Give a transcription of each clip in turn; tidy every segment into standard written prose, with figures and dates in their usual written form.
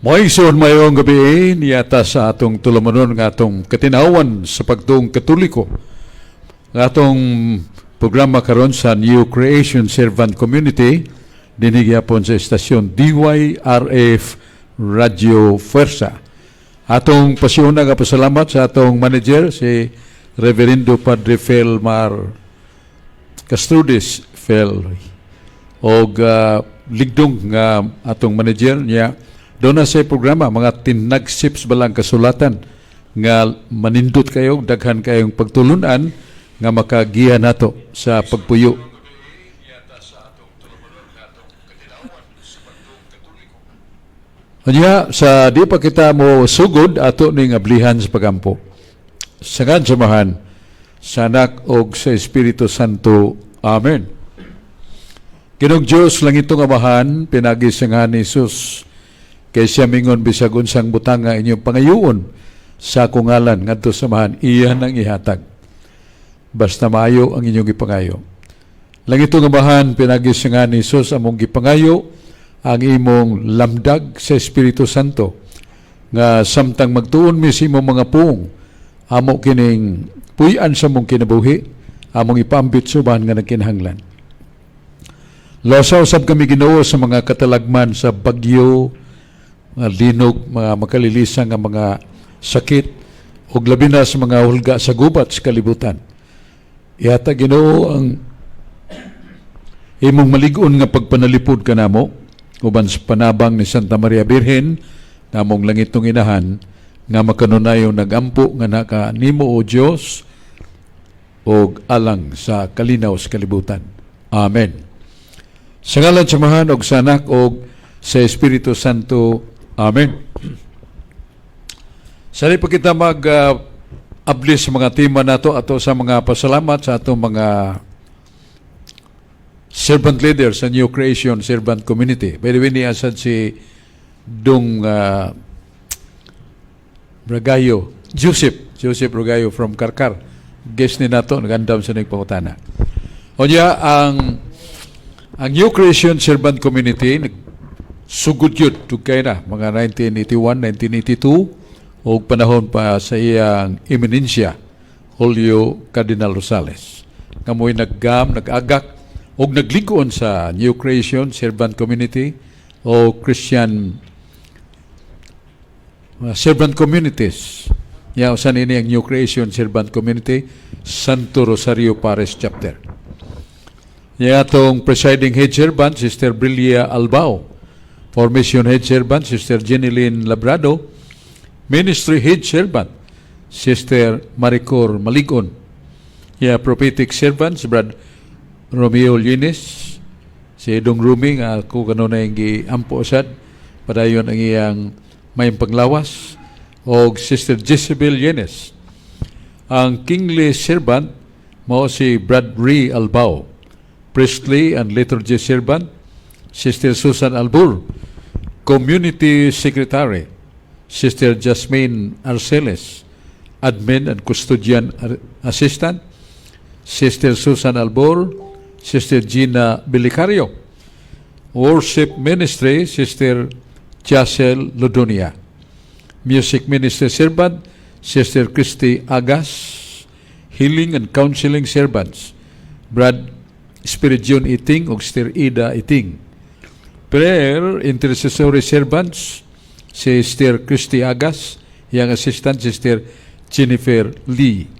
Mga igsoon, mayong gabi niyata sa atong tulumanon nga atong katinawan sa pagtuong Katoliko. Nga atong programa karon sa New Creation Servant Community dinhi gyapon sa estasyon DYRF Radio Fuerza. Atong pasiuna nga pasalamat sa atong manager, si Reverendo Padre Felmar Castrudes Fel, og ligdong nga atong manager niya. Doon na sa programa mga tinagsips balang kasulatan nga manindot kayo, daghan kayong pagtulunan nga makagiya nato sa pagpuyo. Unya, sa di pa kita mo sugod, ato ning ablihan sa pagampo. Sa ngalan sa Amahan, sa Anak og sa Espiritu Santo. Amen. Ginoong Dios, langitong Amahan, pinagi sa ngalan ni Jesus, kay siya mingon, bisag unsang butang nga inyong pangayuon sa akong ngalan ngadto sa Amahan, iya nang ihatag. Basta maayo ang inyong gipangayo. Langitong Amahan, pinagi sa ngalan ni Jesus, among gipangayo ang imong lamdag sa Espiritu Santo nga samtang magtuon mi sa imong mga puong, amo kining puy-an sa among kinabuhi, among ipaambit sa uban nga nagkinahanglan. Losa usab kami, Ginoo, sa mga katalagman sa bagyo, mga linog, mga makalilisan nga mga sakit, ug labi na sa mga hulga sa gubat sa kalibutan. Ihatag, Ginoo, ang imong malig-on nga pagpanalipod kanamo uban sa panabang ni Santa Maria Birhen, namong langitong inahan, nga makanunayon nagampo nga naka nimo, o Dios, og alang sa kalinaw sa kalibutan. Amen. Sa ngalan sa Amahan og sa Anak og sa Espiritu Santo. Amen. Sa pa kita mag abli sa mga tema nato, ato sa mga pasalamat sa atong mga servant leader sa New Creation Servant Community. By the way, niya sad si Dong Bragayo, Joseph, Joseph Bragayo from Karkar. Guest ni nato, nagandam sa nagpangutana. Onya, ang New Creation Servant Community, sugod yun, dugay na, mga 1981, 1982, o panahon pa sa iyang eminensya, Julio Cardinal Rosales. Nga mo'y naggam, nag-agak, o naglig-on sa New Creation Servant Community o Christian Servant Communities. Ya, usan ini ang New Creation Servant Community, Santo Rosario Parish Chapter. Ya, atong presiding head servant, Sister Brilia Albao. Formation head servant, Sister Jeneline Labrado. Ministry head servant, Sister Maricor Maligon. Ya, prophetic servants, Brad Romeo Linis, si Dong Rumi, nga ako kanunay giampo sad, padayon ang iyang may panglawas, og Sister Jezebel Yenes. Ang kingly servant mao si Brad Ray Albao. Priestly and liturgy servant, Sister Susan Albur. Community secretary, Sister Jasmine Arceles. Admin and custodian assistant, Sister Susan Albur, Sister Gina Bilicario. Worship ministry, Sister Jacel Ludonia. Music ministry servant, Sister Christy Agas. Healing and counseling servants, Brad Spiridion Iting o Sister Ida Iting. Prayer intercessory servants, Sister Christy Agas, iyang assistant, Sister Jennifer Lee.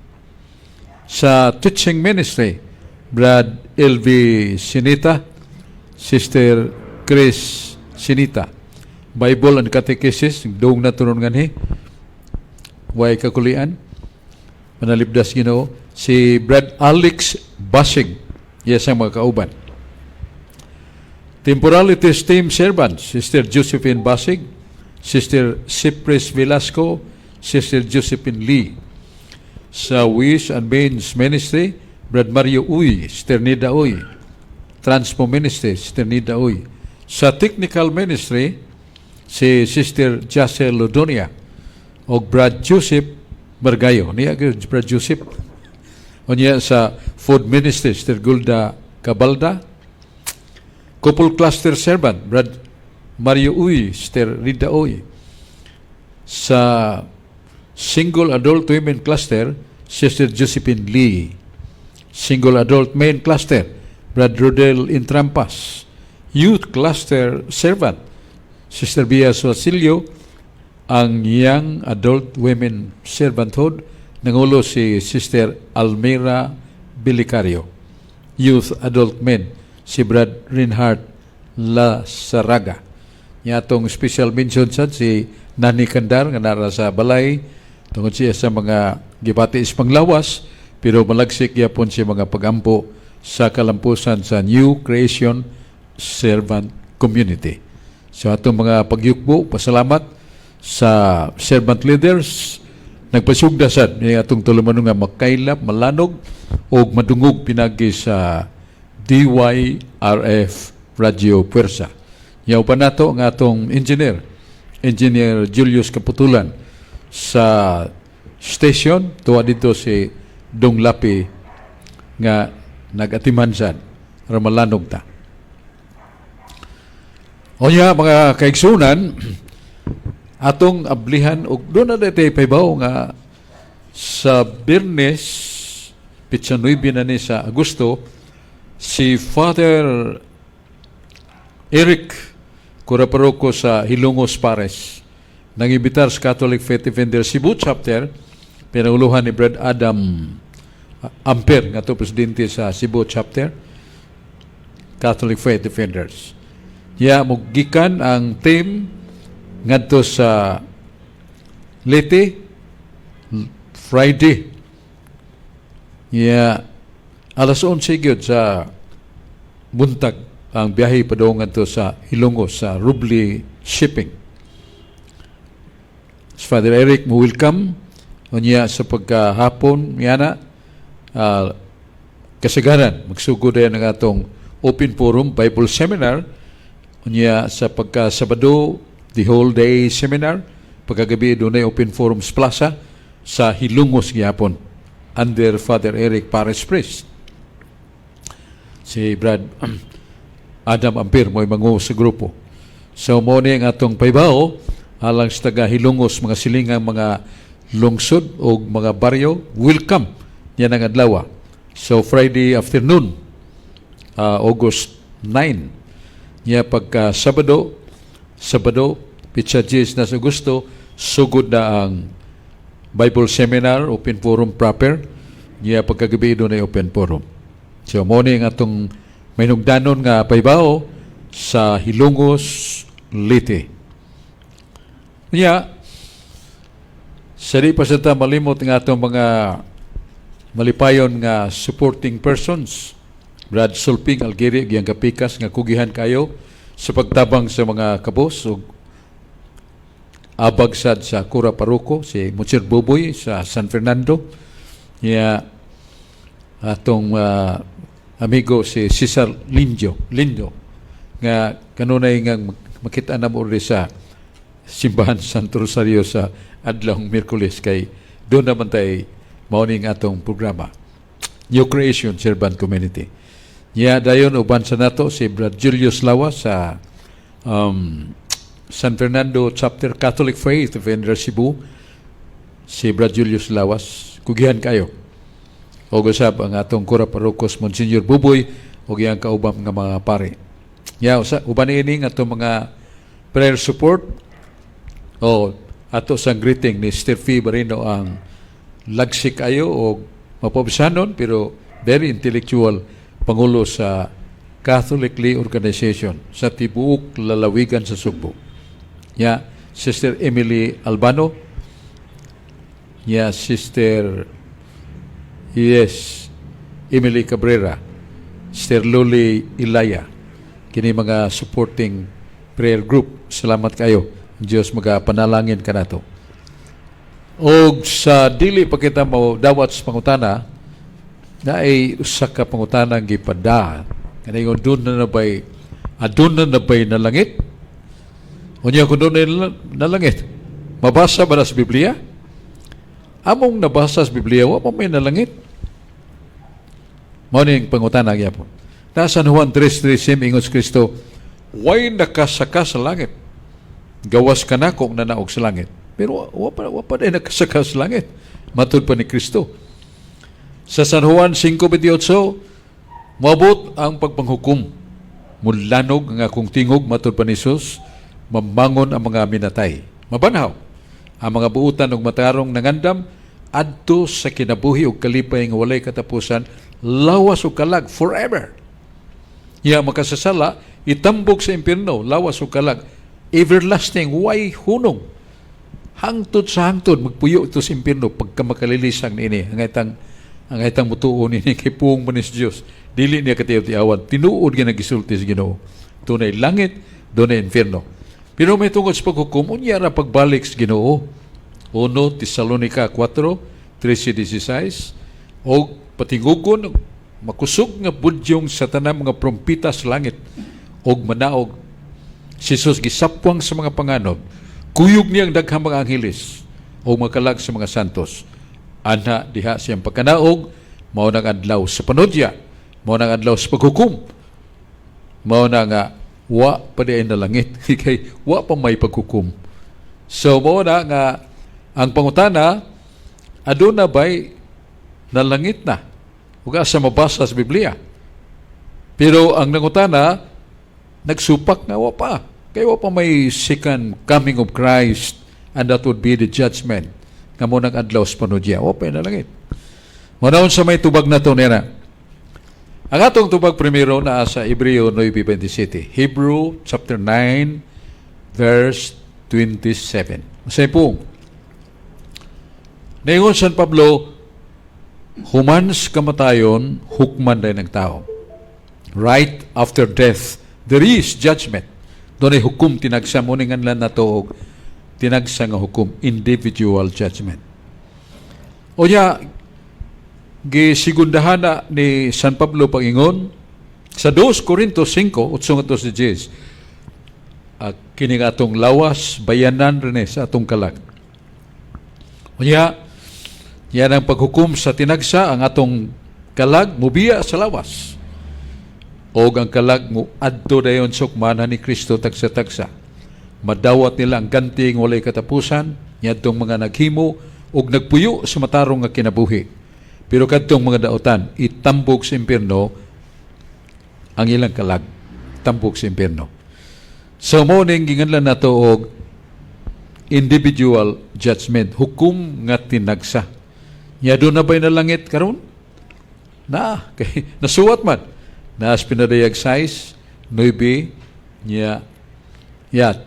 Sa teaching ministry, Brad LV Sinita, Sister Chris Sinita. Bible and Catechesis, doong naturon nganhi. Way kakulian. Manalipdas Ginoo si Brad Alex Basing. Yes, ang mga kauban. Temporalities Team Servants, Sister Josephine Basig, Sister Cypress Velasco, Sister Josephine Lee. Sa Ways and Means Ministry, Brad Mario Uy, Sister Nida Uy. Transpo Ministry, Sister Nida Uy. Sa Technical Ministry, si Sister Jacel Lodonia o Brad Joseph Margayo. Niya gyud Brad Joseph. O niya sa Food Ministry, Sister Gulda Cabalda. Couple Cluster Servant, Brad Mario Uy, Sister Rida Uy. Sa Single Adult Women Cluster, Sister Josephine Lee. Single Adult Men Cluster, Brad Rodel Intrampas. Youth Cluster Servant, Sister Bia Basilio. Ang Young Adult Women Servanthood, nangulo si Sister Almira Bilicario. Youth Adult Men, si Brad Reinhardt La Saraga. Nya atong special mention sad si Nani Kandar nga nara sa balay tungod siya sa mga gibati is panglawas, pero malagsik gyapon siya mga pagampo sa kalampusan sa New Creation Servant Community. So atong mga pagyukbo, pasalamat sa servant leaders nagpasugda sad ni atong tulumanon nga makaylap, malanog ug madungog pinagi sa DYRF Radio Puwersa. Yaw pa nato ang atong engineer, Engineer Julius Kaputulan sa station, tuwa dito si Dong Lapi nga nagatiman sad aron malanog ta. Onya, mga kaigsunan, atong ablihan og doon na daytoy pahibaw nga sa Biyernes, pitsa 9 na ni sa Agosto, si Father Eric kura paroko sa Hilongos Pares nangibitar sa Catholic Faith Defender Cebu Chapter, pinanguluhan ni Brad Adam Amper nga to presidente sa Cebu Chapter Catholic Faith Defenders. Ya mogikan ang team ngadto sa Leyte Friday. Ya alas 11 gyud sa buntag ang biyahe padung ngadto sa Hilongos sa Rubli Shipping. Si Father Eric mo welcome unya sa pagkahapon yana, kasagaran magsugod ang atong open forum Bible seminar. Unya sa pagka Sabado, the whole day seminar, pagkagabi dunay open forums plaza sa Hilongos gyapon under Father Eric Pares Priest. Si Brad Adam Ampir mo'y mangu sa grupo. So mo ni ang atong pahibaw alang sa taga Hilongos, mga silingang mga lungsod o mga baryo, welcome yan ang adlaw. So Friday afternoon, August 9. Nya pagka Sabado, pitsa 10 na sa Agosto, sugod na ang Bible Seminar, Open Forum proper. Nya pagkagabi doon ay open forum. So mo ni ang atong mahinugdanon nga pahibaw sa Hilongos, Leyte. Nya, sa di pa sa ta malimot nga atong mga malipayon nga supporting persons, Brad Sulping Algeri, giyang kapikas nga kugihan kayo sa pagtabang sa mga kabos ug abag sad sa Kura Paroko, si Monsignor Buboy sa San Fernando. Ya atong amigo si Cesar Linjo Lindo nga kanunay nga makita na mo rin sa Simbahan Santo Rosario sa adlawng Miyerkules kay doon naman tay mao ning atong programa New Creation Servant Community. Nya dayon uban sa nato si Brad Julius Lawa sa San Fernando Chapter Catholic Faith Defender Cebu. Si Brad Julius Lawas, kugihan kayo. O usab ang atong kura parokos Monsignor Buboy o iyang kaubam nga mga pare. Ya usa uban ini nga atong mga prayer support o ato sa greeting ni Sister Fee Barino, ang lagsik kayo o mapobsanon pero very intellectual pangulo sa Catholic Lay Organization sa tibuok lalawigan sa Sugbo. Ya, Sister Emily Albano. Ya, Sister, yes, Emily Cabrera. Sister Loli Ilaya. Kini mga supporting prayer group. Salamat kayo. Diyos magapanalangin kanato. Og sa dili pa kita mo dawat sa pangutana, na ay usa ka pangutana gipada. Kanang doon na nabay, adun na nabay na langit? Unya kung doon na na langit, mabasa ba na sa Biblia? Among nabasa sa Biblia, wa pa may nalangit. Mao ni ang pangutana gyapon. Na San Juan 3:13 ingon si Kristo, Way nakasaka sa langit gawas kanako nga nanaog sa langit. Pero wa pa day nakasaka sa langit matud pa ni Kristo. Sa San Juan 5:28, moabot ang pagpanghukom. Mulanog ang akong tingog, matud pa ni Jesus, mamangon ang mga minatay. Mabanhaw ang mga buutan ug matarong nangandam adto sa kinabuhi ug kalipay nga walay katapusan, lawas ug kalag, forever. Ya makasasala itambok sa impierno, lawas ug kalag, everlasting, way hunong. Hangtod sa hangtod magpuyo ito sa impierno pagka makalilisang niini. Ang itang mutuo niini kay puong man ni sa Dios. Dili niya katiyaw-tiyawan. Tinuod nga nagisulti sa Ginoo. Dunay langit, dunay impierno. Pero may tungod sa paghukom, unya ra pagbalik sa Ginoo. 1 Tesalonica 4, 13-16, o patingugon makusog nga budyong sa tanang mga prompita sa langit og manaog si Jesus gisapwang sa mga panganod, kuyog niyang daghang mga angheles o makalag sa mga santos. Anha diha siyang pagkanaog, mao nang adlaw sa panudya, mao nang adlaw sa paghukom, mao na nga wa pa di na langit kay wa pa may paghukom. So mao na nga ang pangutana, aduna bay nalangit na? Ug asa mabasa sa Biblia? Pero ang nangutana nagsupak nga wa pa. Kay wa pa may second coming of Christ and that would be the judgment. Nga mao nang adlaw sa panudya. Wa pa na langit. Manaon sa may tubag na to nila. Ang atong tubag primero naa sa Hebreo 9:27. Hebrew chapter 9 verse 27. Masay po. Ningon San Pablo, human sa kamatayon, hukman din ng tao. Right after death, there is judgment. Dunay hukom tinagsa mo ning nganlan nato og tinagsa nga hukom, individual judgment. O nya, gisigundahan na ni San Pablo pangingon sa 2 Corinto 5, 8 ngadto sa 10, kining atong lawas, bayanan rin sa atong kalag. O nya, yan ang paghukom sa tinagsa, ang atong kalag mubiya sa lawas. O ang kalag mo adto dayon sa hukmanan ni Kristo tagsa-tagsa. Madawat nila ang ganting walay katapusan, niadtong mga naghimo ug nagpuyo sa matarong nga kinabuhi. Pero kadtong mga dautan, itambok sa impierno ang ilang kalag, tambok sa impierno. So mao ning ginganlan nato og individual judgment, hukom nga tinagsa. Nya duna ba'y na langit karon? Na, kay nasuwat man. Naas Pinadayag 6, 9, nya yat.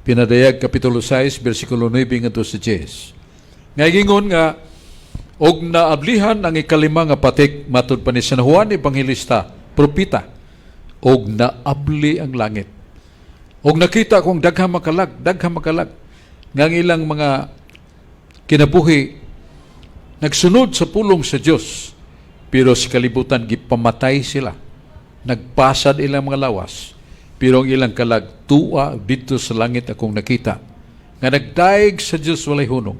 Pinadayag Kapitulo 6, versikulo 9 ngadto sa 10. Nga gingon nga og naablihan ang ikalima nga patik, matud pa ni San Juan Evangelista, propita, og naabli ang langit. Og nakita kong daghang makalag nga ang ilang mga kinabuhi nagsunod sa pulong sa Dios, pero sa kalibutan gipamatay sila. Nagpasad ilang mga lawas, pero ang ilang kalag tuwa didto sa langit akong nakita nga nagdaig sa Dios walay hunong.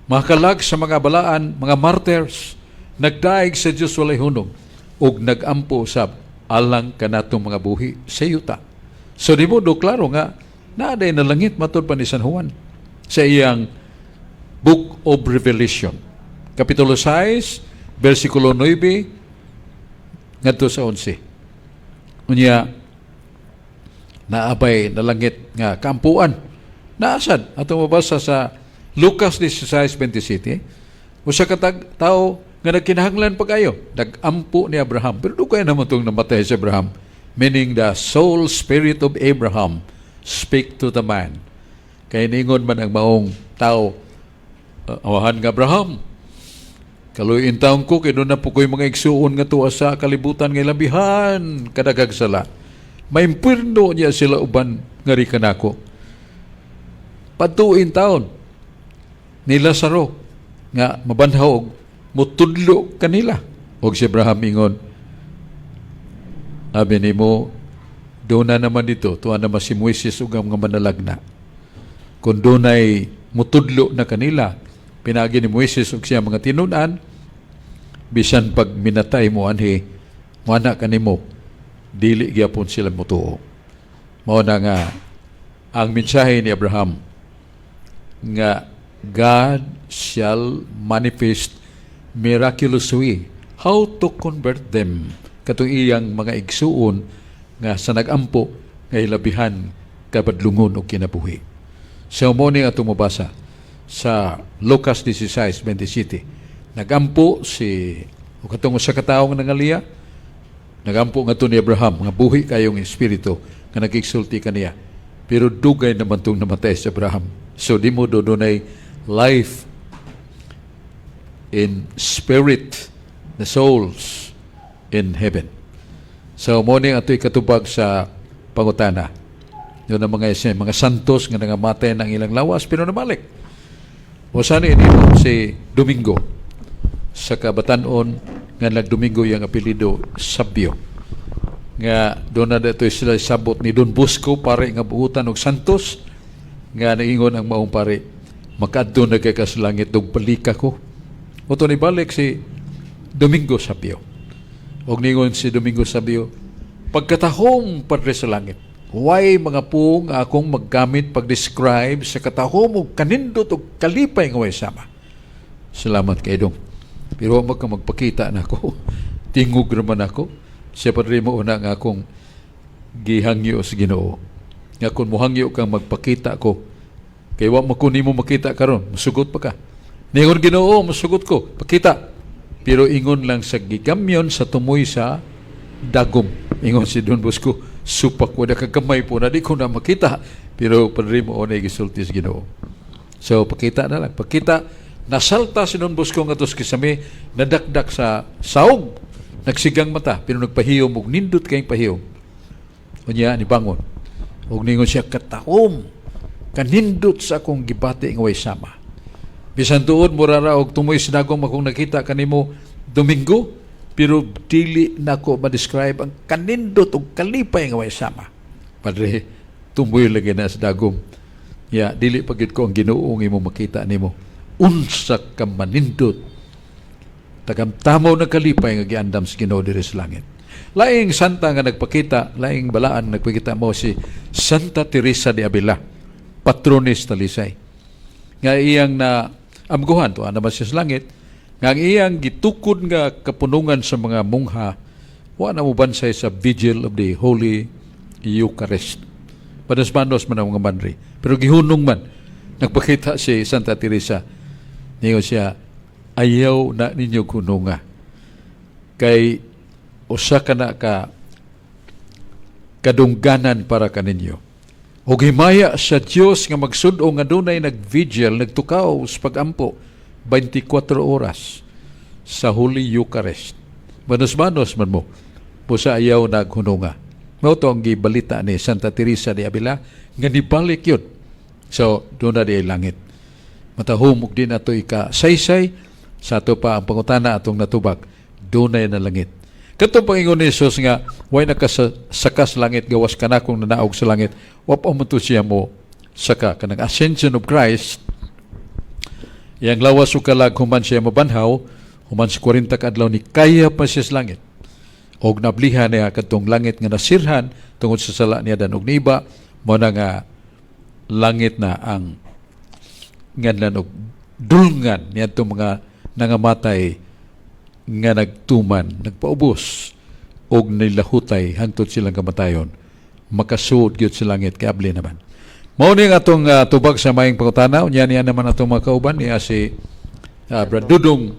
Mga kalag sa mga balaan, mga martyrs, nagdaig sa Dios walay hunong ug nagampo sab alang kanatong mga buhi sa yuta. So di mo do klaro nga naa day na langit matud pa ni San Juan sa iyang Book of Revelation. Kapitulo 6, versikulo 9 ngadto sa 11. Unya, naa bay na langit nga kaampuan? Naasad atong mabasa sa Lucas 16:27. Usa ka tao nga nagkinahanglan pag-ayo, nag-ampo ni Abraham. Pero dugay naman itong namatay si Abraham. Meaning the soul spirit of Abraham speak to the man. Kay ningon man ang maong tao, "Amahan nga Abraham, kaluy-i intawon ko kay duna po ko'y mga igsuon nga tuwa sa kalibutan nga labihan kadaghag sala. Maimpirno niya sila uban ngari kanako. Padtuin taon ni Lazaro nga mabanhaw og mutudlo kanila." Og si Abraham ingon, "Abi nimo duna naman dito, tuwa naman si Moises ug ang mga manalagna. Kung dunay mutudlo na kanila pinaagi ni Moises ug siya mga tinun-an, bisan pag minatay mo anhi, muana kanimo, dili gyapon sila mutuo." Mao na nga ang mensahe ni Abraham nga God shall manifest miraculous way how to convert them, katong iyang mga igsuon nga sa nagampo nga hilabihan kabadlungon og kinabuhi. So mao ni atong mabasa sa Lucas 16:27. Nagampo si o katong usa ka tawo nga nangaliya, nagampo ngadto ni Abraham nga buhi kayong espiritu nga nagigsulti kaniya. Pero dugay naman tong namatay si Abraham. So di mo do dunay life in spirit, the souls in heaven. So mao ni ato'y katubag sa pangutana. Yun ang mga santos nga nangamatay ng ilang lawas pero nabalik. O sana ini si Domingo sa kabatanon nga nagdomingo yung apelyido Sabio nga doon na dito sila sabot ni Don Bosco, pare nga buutan og santos, nga naingon ang maong pare, "Makadto na kay ka sa langit ug palika ko." Uto ni balik si Domingo Sabio og ningon si Domingo Sabio, "Pagkatahom, padre, sa langit, way mga pung akong maggamit pag-describe sa katahom og kanindot og kalipay nga way sama. Salamat kay dong. Pero wa ka magpakita na ako. Tingog naman ako." Siya, padre, mo una nga akong gihangyo sa Ginoo. Nga kung muhangyo kang magpakita ko, kay wa mo ko nimo makita karon, musugot pa ka. Ningon Ginoo, "Musugot ko, pakita. Pero ingon lang sa gigamyon sa tumoy sa dagom." Ingon si Don Bosco, "Supak ko na kagamay po na di ko na makita." Pero padre, mo na gisulti sa Ginoo. So pakita na lang, pakita. Nasalta si Don Bosco nga sa kisame, nadakdak sa saog, nagsigang mata, pero nagpahiyom og nindot kayong pahiyom. Unya ni bangon. Og ningon siya, "Katahom, kanindot sa akong gibati nga way sama. Bisan tuod mura ra og tumoy sa dagom akong nakita kanimo, Domingo, pero dili nako ma-describe ang kanindot og kalipay nga way sama." Padre, tumoy lagi na sa dagom. Ya, dili pa gyud ko ang Ginoo nga imo makita nimo. Unsa ka manindot. Tagamtamaw na kalipay nga giandam sa Ginoo diri sa langit. Laing santa nga nagpakita, laing balaan nagpakita mo si Santa Teresa de Avila, patrones Talisay. Nga iyang na amguhan, tuwa naman siya sa langit, nga ang iyang gitukod nga kapunungan sa mga mungha, wa na mobansay sa Vigil of the Holy Eucharist. Panos-panos man ang mga manri. Pero gihunong man, nagpakita si Santa Teresa. Niyo siya, "Ayaw na ninyo hununga. Kay usa ka na ka kadungganan para kaninyo. Og himaya sa Dios nga magsud-o nga dunay nag-vigil, nagtukaw sa pagampo 24 oras sa Holy Eucharist. Manos-manos man mo, busa ayaw naghununga." Mao to ang gibalita ni Santa Teresa de Avila nga nibalik yun. So, doon na di ay langit. Matahom og di nato ika saysay sa ato pa ang pangutana atong natubag. Dunay na langit. Katong pangingon ni Jesus nga way nakasaka sa langit gawas kanakong nanaog sa langit, wa pa man to siya mo saka kanang ascension of Christ. Yang lawas ug kalag human siya mabanhaw, human sa 40 ka adlaw ni kaya pa siya sa langit. Og nablihan niya kadtong langit nga nasirhan tungod sa sala niya dan og niba mo na nga langit na ang nganlan og dulngan niadtong mga nangamatay nga nagtuman, nagpaubos og nilahutay hangtod silang kamatayon. Makasuod gyud sa langit kay abli naman. Mao ni ang atong tubag sa maayong pangutana. Unya niya naman atong mga kauban niya si Brad Dudong,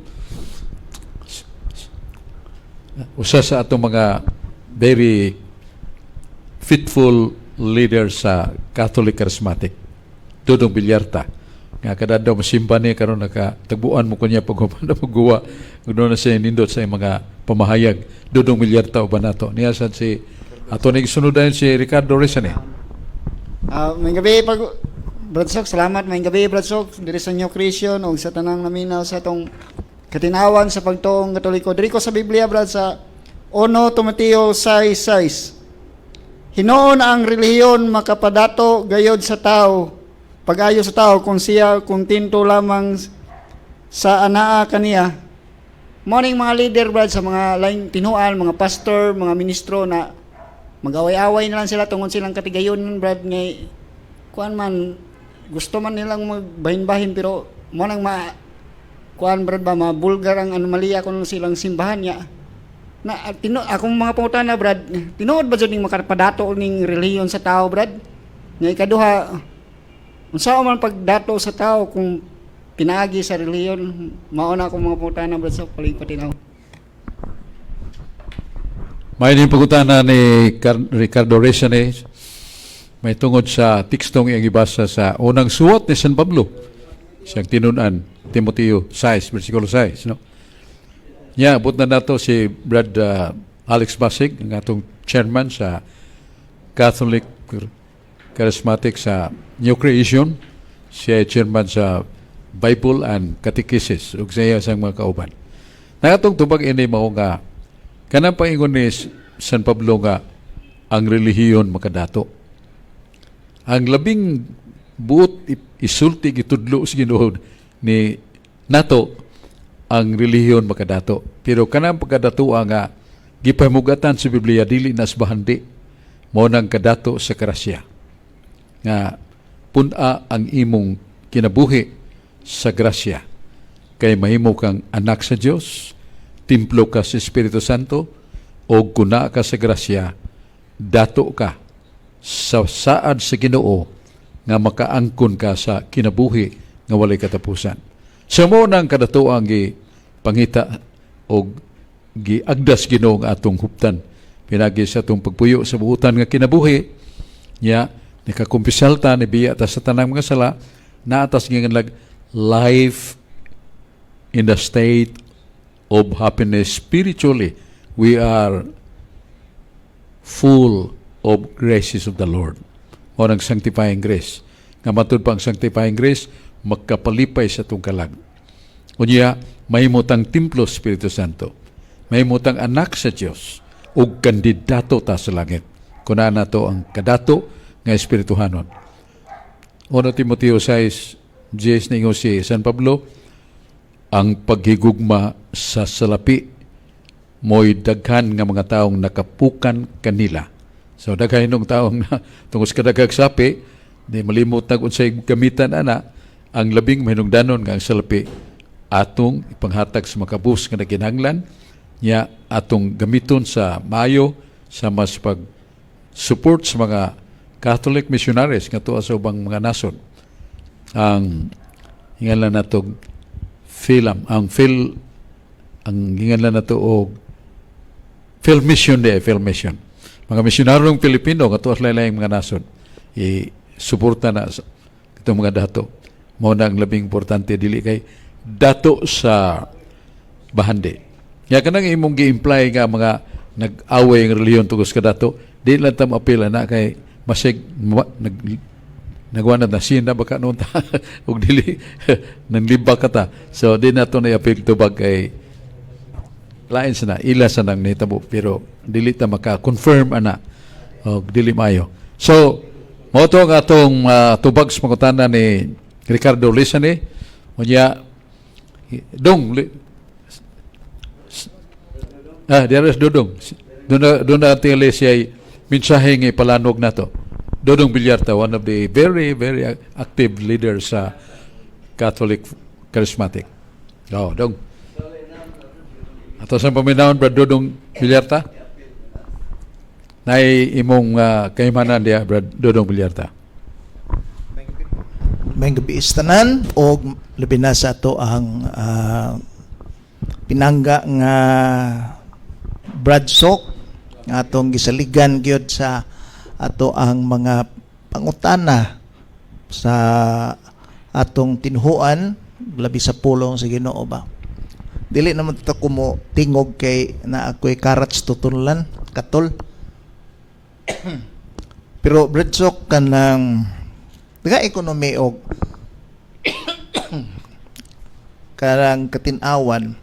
usa sa atong mga very faithful leader sa Catholic Charismatic. Dudong Bilyarta. Nga kada daw masimba niya karon, nakatagbuan mo kunya pag human na pagguwa. Doon na siya nindot sa iyang mga pamahayag. Dudong Bilyarta uban nato. Niya sad si ato ni sunod dayon si Ricardo Rizal eh. May gabi pag Brad Sok, salamat. May gabi, Brad Sok, diri sa New Creation ug sa tanang naminaw sa atong katinawan sa pagtuong Katoliko. Diri ko sa Biblia, Brad, sa 1 Timoteo 6:6. Hinuon ang relihiyon makapadato gayod sa tao, pag-ayo sa tao kung siya kontento lamang sa anaa kaniya. Morning mga leader, Brad, sa mga laing tinuan, mga pastor, mga ministro na Mag-away-away na lang sila tungod silang katigayon, Brad, ngay kuan man gusto man nilang magbahin-bahin, pero mo nang ma kuan, Brad, ba, mabulgar ang anomalya kung silang simbahan niya na tino akong mga pangutana, Brad, tinuod ba jud ning makapadato ning relihiyon sa tao, Brad? Nga ikaduha, unsa man pagdato sa tao kung pinaagi sa relihiyon? Mao na akong mga pangutana, Brad, sa paling patinaw. May ning pangutana ni Ricardo Resane may tungod sa tekstong iyang gibasa sa unang suwat ni San Pablo siyang tinun-an, Timoteo 6 versikulo 6, no? Nya abot na nato si Brad Alex Basig, ang atong chairman sa Catholic Charismatic sa New Creation. Siya ay chairman sa Bible and Catechesis ug siya sa mga kauban. Nakatong tubag ini mao nga kanang paingon ni San Pablo nga ang relihiyon makadato. Ang labing buot isulti, gitudlo sa Ginoo ni nato, ang relihiyon makadato. Pero kanang pagkadato nga gipahimugatan sa Biblia, dili na sa bahandi, mao nang kadato sa grasya. Nga pun-a ang imong kinabuhi sa grasya. Kay mahimo kang anak sa Dios, templo ka sa Espiritu Santo, o kuna ka sa grasya, dato ka sa saad sa Ginoo nga makaangkon ka sa kinabuhi nga walay katapusan. Sa mo nang kadatoang gi pangita og giagdas Ginoo nga atong huptan pinagi sa atong pagpuyo sa buutan nga kinabuhi nya nikakumpisal ta, nibiya ta sa tanang mga sala, naatas nga lag life in the state of happiness spiritually. We are full of graces of the Lord o ng sanctifying grace. Nga matud pa ang sanctifying grace, magkapalipay sa atong kalag. Unya, mahimutang templo Espiritu Santo. Mahimutang anak sa Dios ug kandidato ta sa langit. Kuna nato ang kadato nga espirituhanon. 1 Timoteo 6:10, ningon si San Pablo, ang paghigugma sa salapi mo'y daghan nga mga taong nakapukan kanila. So daghan ng taong na tungod sa kadaghag sapi, di malimot na unsay gamitan ana. Ang labing mahinungdanon nga ang salapi atong ipanghatag sa makabus nga naginahanglan nya, atong gamiton sa maayo sa mas pag support sa mga Catholic missionaries nga tuwa sa ubang mga nasod. Ang hinganlan nato Philam, ang Phil, ang hinganlan nato og Phil Mission de Phil Mission. Mga misyonaryong Pilipino nga tuwa sa lain mga nasod. I suporta na sa itong mga dato. Mao na ang labing importante, dili kay dato sa bahandi. Ya kanang imong gi-imply nga mga nag-away ang relihiyon tungod sa kadato, di lang ta maapila na kay masig nag nagwa na na baka noon ta ug dili nanglibak ka ta. So di na to na apil tubag kay lain sa na ila sa nang nahitabo, pero dili ta maka-confirm ana og dili maayo. So mao to ang atong tubag sa pangutana ni Ricardo Lisane. Unya dong diara Dodong. Doon na tingali siya mensahe nga ipalanog nato. Dodong Villarta, one of the very, very active leaders sa Catholic Charismatic. Oh, dong. Ato sa paminawon, Brad Dodong Villarta. Nay imong kahimanan diya, Brad Dodong Villarta. Maayong gabii tanan og labi na sa ato ang pinangga nga Brad Sok nga atong gisaligan gyud sa ato ang mga pangutana sa atong tinuhuan, labi sa pulong sa Ginoo ba. Dili naman ta ko mo tingog kay na ako'y karats tutunlan katol, pero Brad Sok, kanang daga ekonomi og karang katin-awan,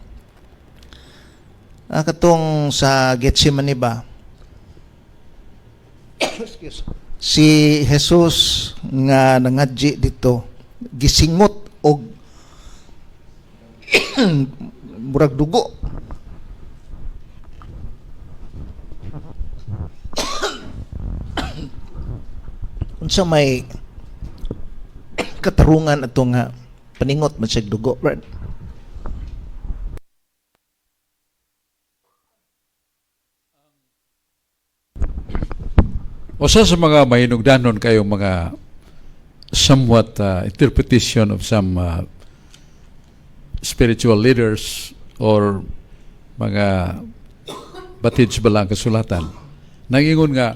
katong sa Getsemane ba, excuse, si Jesus nga nangadji dito gisingot og murag dugo. Unsa may katarungan ato nga paningot man siya dugo, Brad? Usa sa mga mahinugdanon kayong mga somewhat interpretation of some spiritual leaders or mga batid sa balaang kasulatan. Nangingon nga,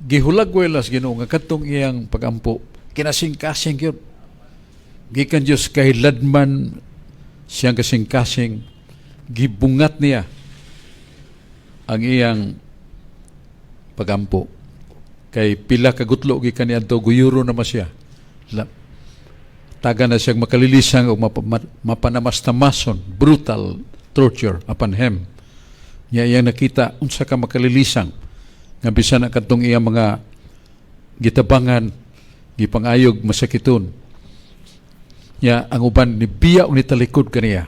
gihulagway sa Ginoo nga kadtong iyang pagampo, kinasing-kasing gyud. Gikan Dios kahiladman siyang kasing-kasing, gibungat niya ang iyang pagampo. Kay pila ka gutlo gikan niadto, guyuro na siya. Taga na siyang makalilisang o mapanamastamason, brutal torture upon him. Nya iyang nakita unsa ka makalilisang nga bisan ang kadtong iyang mga gitabangan, gipangayog masakiton. Nya ang uban ni biya og nitalikod kaniya.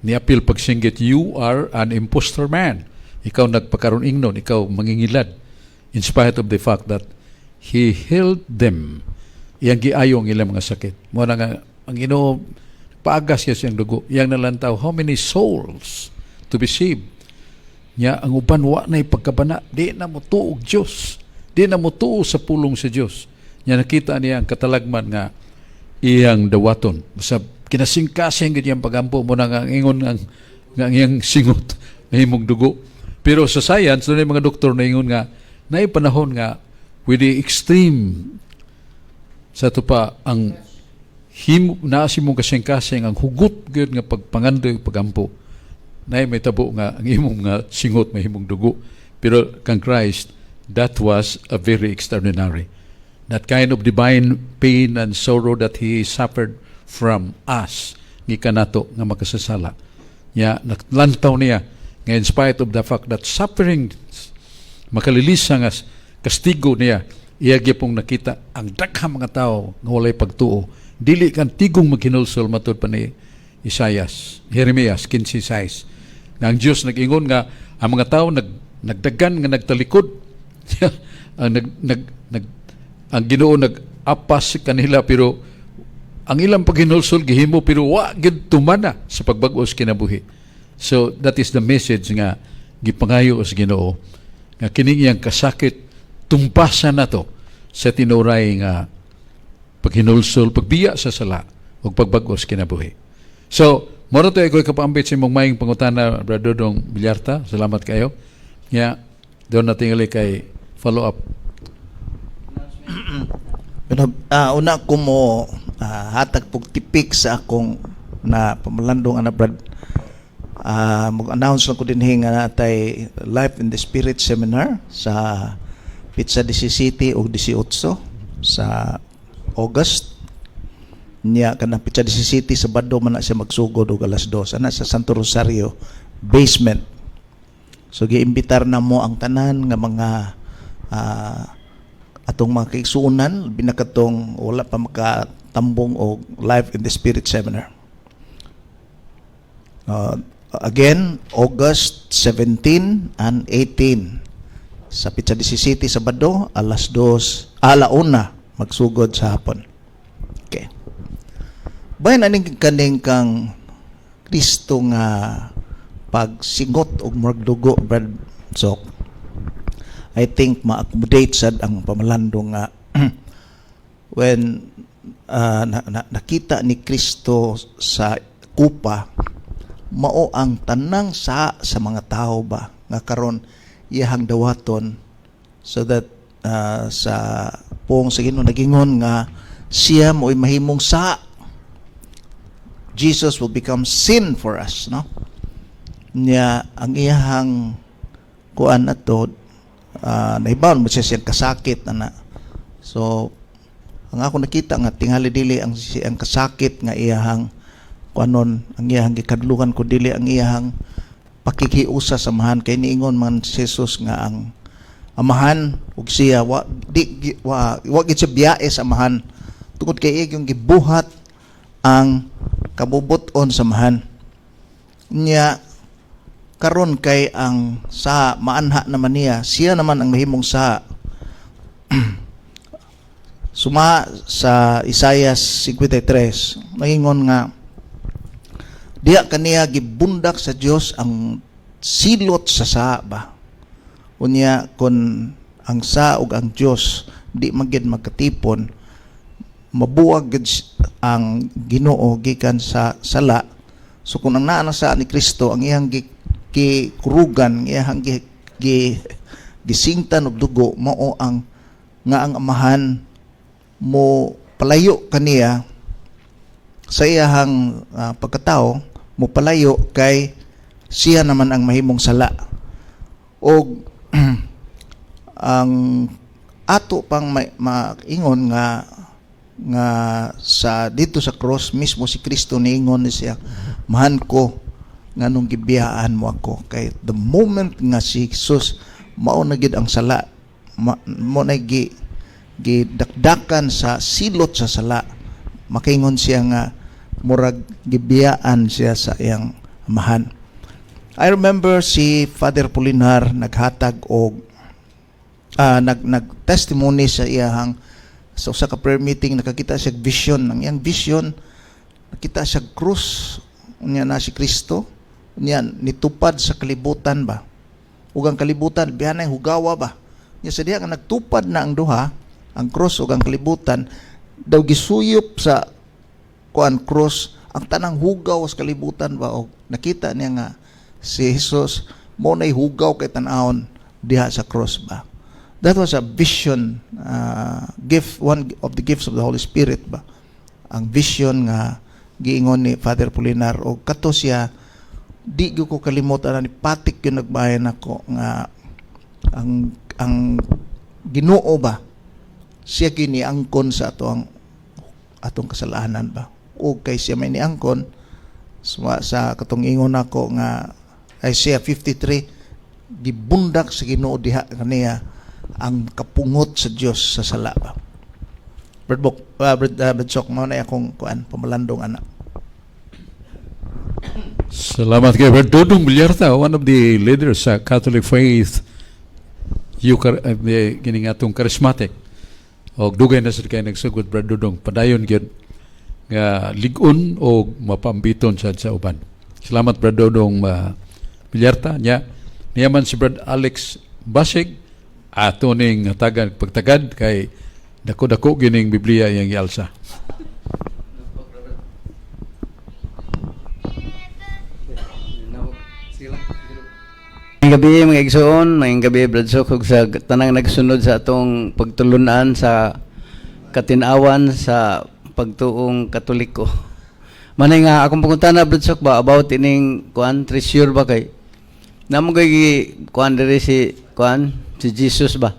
Niapil pagsinggit, "You are an impostor man. Ikaw nagpakaron ingnon, ikaw mangingilad." In spite of the fact that he healed them. Iyang giayo ang ilang mga sakit. Mo na nga, ang Ginoo paagas siya siyang dugo. Iyang nalantaw, how many souls to be saved. Nya ang uban wa na pagkabana, di na mo tuog Dios. Di na mo tuo sa pulong sa Dios. Nya nakita niya ang katalagman nga iyang dawaton. Sa kinasingkasing gid iyang pagampo mo na nga ang ingon nga ang iyang singot nahimong dugo. Pero sa science, doon mga doktor na ingon nga naay panahon nga with the extreme sa ato pa ang himo naa sa imong kasing-kasing ang hugot gyud nga pagpangandoy ug pagampo, naay may tabo nga ang imong nga singot mahimong dugo. Pero kang Christ, that was a very extraordinary, that kind of divine pain and sorrow that he suffered from us, gikan nato nga makasasala. Nya naklantaw niya nga in spite of the fact that suffering, makalilisa nga kastigo niya, iya gyapong nakita ang daghang mga tao nga walay pagtuo, dili kan tigong maghinulsol, matud pa ni Isaias, Jeremias 15:6, nga ang Dios nag-ingon nga ang mga tao nagdagan nga nagtalikod, ang nag, nag, nag ang Ginoo nag-apas kanila, pero ang ilang paghinulsol gihimo pero wa gid tumana sa pagbag-os kinabuhi. So that is the message nga gipangayo sa Ginoo nga kining iyang kasakit tumpasan nato sa tinuray nga paghinulsol, pagbiya sa sala ug pagbag-os kinabuhi. So, mao to ako'y kapaambit sa imong maayong pangutana, Brad Dodong Villarta. Salamat kayo. Ya, doon natin kay follow up. Pero una ko mo hatag pug tipik sa akong na pamalandong ana, Brad. Mag-announce lang ko dinhi nga natay Life in the Spirit seminar sa Petsa 17 ug 18 sa August. Niya kanang petsa 17, Sabado man na siya, magsugod og alas 2 ana sa Santo Rosario basement. So giimbitar na mo ang tanan nga mga atong mga kaigsuonan, labi na katong wala pa makatambong og Life in the Spirit seminar. Again, August 17 and 18 sa Petsa 17, Sabado, alas 2, ala una magsugod sa hapon. Okay. Bayan aning kaning kang Kristo nga pagsingot og murag dugo, Brad Sok. I think ma-accommodate sad ang pamalandong nga when nakita ni Kristo sa kupa mao ang tanang sa mga tao ba nga karon iyahang dawaton, so that sa pong sa Ginoo nagingon nga siya mo'y mahimong sa, Jesus will become sin for us, no? Niya ang iyahang kuan ato, nahibaw mo siya siyang kasakit ana. So ang ako nakita nga tingali dili ang kasakit nga iyahang kuanon, ang iyahang gikadlukan ko dili ang iyahang pakikiusa sa Amahan, kay niingon man si Jesus nga ang Amahan ug siya wa di gi- wa wa gid siya biyae sa Amahan tungod kay iya yung gibuhat ang kabubut-on sa Amahan niya. Karon kay ang sa maanha naman niya, siya naman ang mahimong sa. Suma sa Isaiah 53, naingon nga diha kaniya gibundak sa Dios ang silot sa saa ba. Unya kon ang sa ug ang Dios di man gyud magkatipon, mabuwag gid ang Ginoo gikan sa sala. So kung ang naa na sa ni Kristo, ang iyang gikurugan, iyang gi gisingtan og dugo, mao ang nga ang Amahan mo palayo kaniya sa iyahang pagkatao, mo palayo kay siya naman ang mahimong sala. Og ang ato pang maingon nga nga sa dito sa cross mismo, si Kristo niingon ni siya, "Mahan ko, nganong gibiyaan mo ako?" Kay the moment nga si Jesus mao na gid ang sala, mo na gi gidakdakan sa silot sa sala, makaingon siya nga murag gibiyaan siya sa iyang Amahan. I remember si Father Polinar naghatag og nag nag testimony sa iyahang sa usa ka prayer meeting. Nakakita siya og vision. Ang iyang vision, nakita siya krus, unya na si Kristo, unya nitupad sa kalibutan ba, ug ang kalibutan biyanay hugawa ba. Nya sa diha nga nagtupad na ang duha, ang krus ug ang kalibutan, daw gisuyop sa kuan cross ang tanang hugaw sa kalibutan ba, og nakita niya nga si Jesus mo nay hugaw kay tan-awon diha sa cross ba. That was a vision, gift, one of the gifts of the Holy Spirit ba, ang vision nga giingon ni Father Polinar. Og kato siya, di gyud ko kalimutan ni patik gyud nagbayan nako nga ang Ginoo ba, siya kini angkon sa ato ang atong kasalanan ba. O kay siya may niangkon sa katong ingon nako nga Isaiah 53, gibundak sa Ginoo diha kaniya ang kapungot sa Dios sa sala ba. Brad Bok, Brad Sok, mao na akong kuan, pamalandong ana. Salamat kay Brad Dodong Villarta, one of the leaders sa Catholic faith, kining atong charismatic. Og dugay na sad kay nagsugod, Brad Dodong, padayon gyud nga lig-on o mapambiton sad sa uban. Salamat, Brad Dodong Villarta. Nya niya man si Brad Alex Basig, ato ning hatagan pagtagad kay dako-dako gining Biblia iyang gialsa. Maayong gabi, mga igsoon, maayong gabi, Brad Sok, ug sa tanang nagsunod sa atong pagtulunan sa katinawan sa pagtuong Katoliko. Manay nga akong pangutana, Brad Sok ba, about ining kuan treasure ba, kay namo kay kuan diri si kuan si Jesus ba,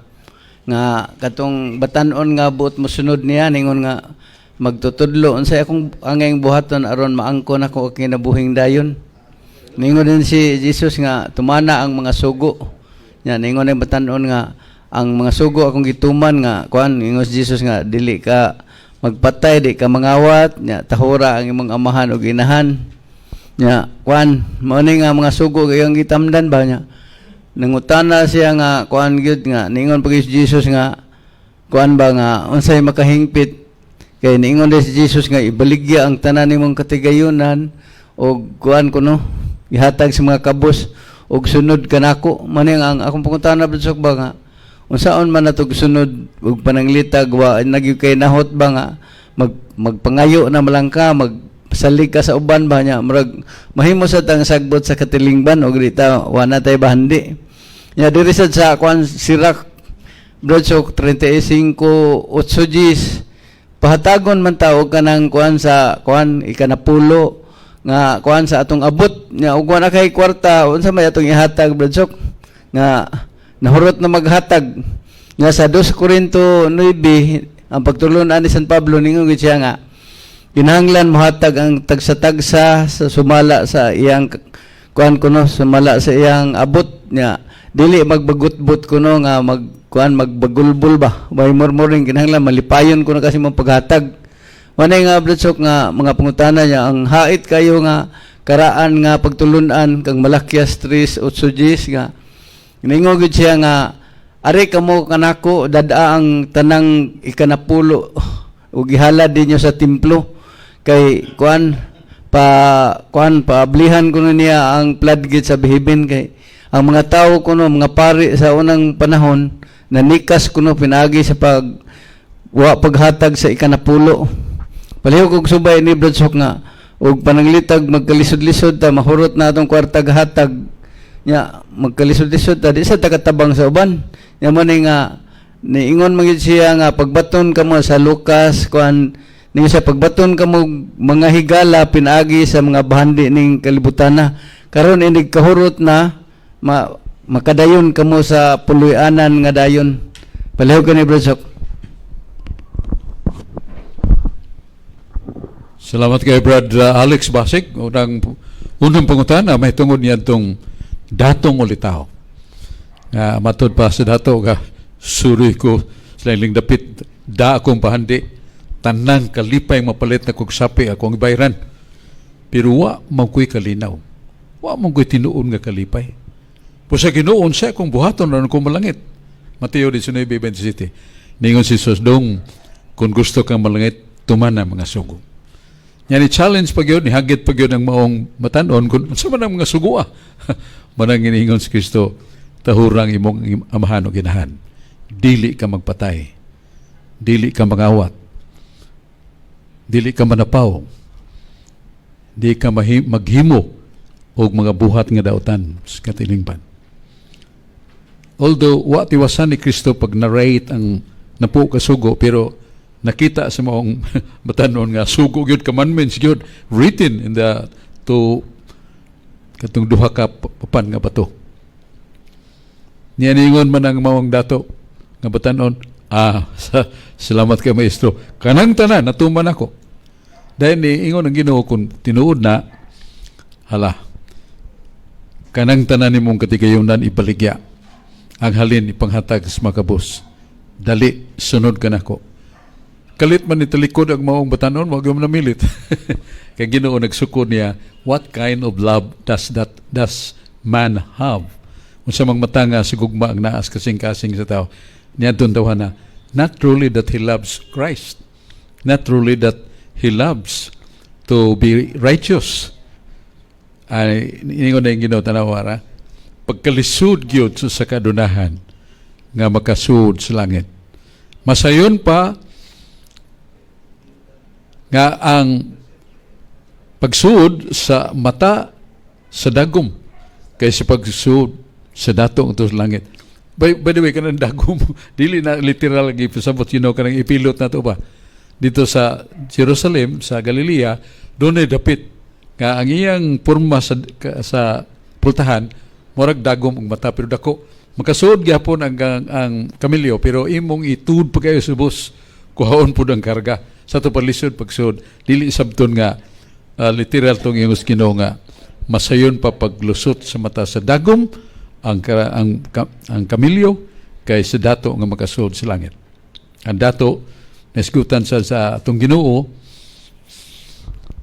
nga katong batan-on nga buot mosunod niya, ningon nga magtutudlo, unsay akong angayng buhaton aron maangkon ako ang kinabuhing dayon? Ningon din si Jesus nga tumana ang mga sugo. Nya ningon ang batan-on nga ang mga sugo akong gituman nga kuan, ingon si Jesus nga dili ka magpatay, di ka mangawat, nya tahura ang imong amahan ug inahan. Nya kuan mao ni nga mga sugo iyang gitamdan ba niya. Nangutana siya nga kuan gyud nga ningon pag si Jesus nga kuan ba nga unsay makahingpit, kay niingon din si Jesus nga ibaligya ang tanan nimong katigayunan og kuan kuno ihatag sa mga kabos og sunod kanako. Man ang akong pangutana, Brad Sok ba, nga unsaon man natog sunod ug pananglitag wa nagyud kay nahot ba nga magpangayo na malang ka, magsalig ka sa uban ba niya, murag mahimo sa tang sagbot sa katilingban og di ta wa na tay bahandi nya. Diri sad sa kuan Sirak, Brad Sok, 35:8 gis, pahatagon man ta og kanang kuan sa kuan ikanapulo nga kuan sa atong abot nya, ug wa na kay kwarta, unsa may atong ihatag, Brad Sok, nga nahurot na maghatag? Nga sa 2 Corinto 9, ang pagtulunan ni San Pablo, ningon gid siya nga kinahanglan mohatag ang tagsa-tagsa sa sumala sa iyang kuan kuno, sumala sa iyang abot nya, dili magbagutbot kuno nga mag kuan magbagulbol ba, may murmuring, kinahanglan malipayon kuno kasi mong paghatag. Manay nga, Brad Sok, nga mga pangutana niya, ang hait kayo nga karaan nga pagtulunan kang Malakias 3:8 gis nga ningo gid siya nga Ari kamo kanako, dad-a ang tanang ikanapulo ug ihalad ninyo sa templo kay kuan pa, kuan paablihan kuno niya ang floodgate sa heaven, kay ang mga tao kuno, mga pari sa unang panahon, nanikas kuno pinaagi sa pag wa paghatag sa ikanapulo. Palihog og subay ni Brad Sok nga og pananglitag magkalisod-lisod ta, mahurot na atong kwarta hatag nya, magkalisod-lisod ta, di sa takatabang sa uban nya. Mo ni nga niingon man gyud siya nga pagbaton kamo sa Lucas kuan ninyo siya, pagbaton kamo mga higala pinaagi sa mga bahandi ning kalibutana karon, inig kahurot na makadayon kamo sa puloy-anan nga dayon. Palihog ka ni Brad Sok. Salamat kay Brad Alex Basik. Unang pangutana may tungod niya itong datong ulitaw. Nga matod pa sa dato ka, suri ko sa iling dapit, da akong pahandi, tanang kalipay mapalit na kog sapi akong ibayran. Pero wa man ko'y kalinaw. Wa man ko'y tinuon nga kalipay. Pusa Ginoo, sa akong buhaton aron ko malangit. Mateo 19:27. Ningon si Jesus, "Dong, kung gusto kang malangit, tumana mga sugo." Yan ni challenge pag yun, nihagit pag yun ang maong matanon, kung sa man ang mga sugo ah. Manang iniingon si Kristo, "Tahurang imong amahan o ginahan. Dili ka magpatay. Dili ka mangawat. Dili ka manapaw. Di ka maghimo og mga buhat nga dautan sa katilingban." Although, wa tiwasan ni Kristo pag narrate ang napo kasugo, pero nakita sa maong batanon nga sugo gyud, commandments gyud written in the to katong duha ka papan nga bato. Niya ningon man ang maong dato nga batanon, "Ah, salamat kay maestro. Kanang tanan natuman ako." Dahil ni ingon ang Ginoo, "Kung tinuod na, hala, kanang tanan nimong katigayunan ibaligya. Ang halin ipanghatag sa makabos. Dali, sunod ka nako." Kalit man ni talikod ang maong batanon, wag mo namilit. Kay Ginoo nagsukod niya, what kind of love does man have? Unsa mang matanga sa gugma ang naas kasing-kasing sa tao. Niya doon daw na, not truly that he loves Christ. Not truly that he loves to be righteous. Ay, ingon na yung Ginoo, tanawara, pagkalisod gyud sa kadunahan nga makasuod sa langit. Masayon pa nga ang pagsuod sa mata sa dagom kaysa pagsuod sa dato nga sa langit. By the way, kanang dagom, dili na literal lagi pasabot, kanang ipilot na to ba? Dito sa Jerusalem, sa Galilea, doon ay dapit nga ang iyang porma sa pultahan, murag dagom ang mata, pero dako. Makasuod gyapon ang kamilyo, pero imong itud pa kayo subos, kuhaon pud ang karga. Sa to palisod pagsuod, dili sabton nga literal tong ingos Ginoo nga masayon pa paglusot sa mata sa dagom ang kamilyo kay sa dato nga makasuod sa langit. Ang dato nasgutan sa atong Ginoo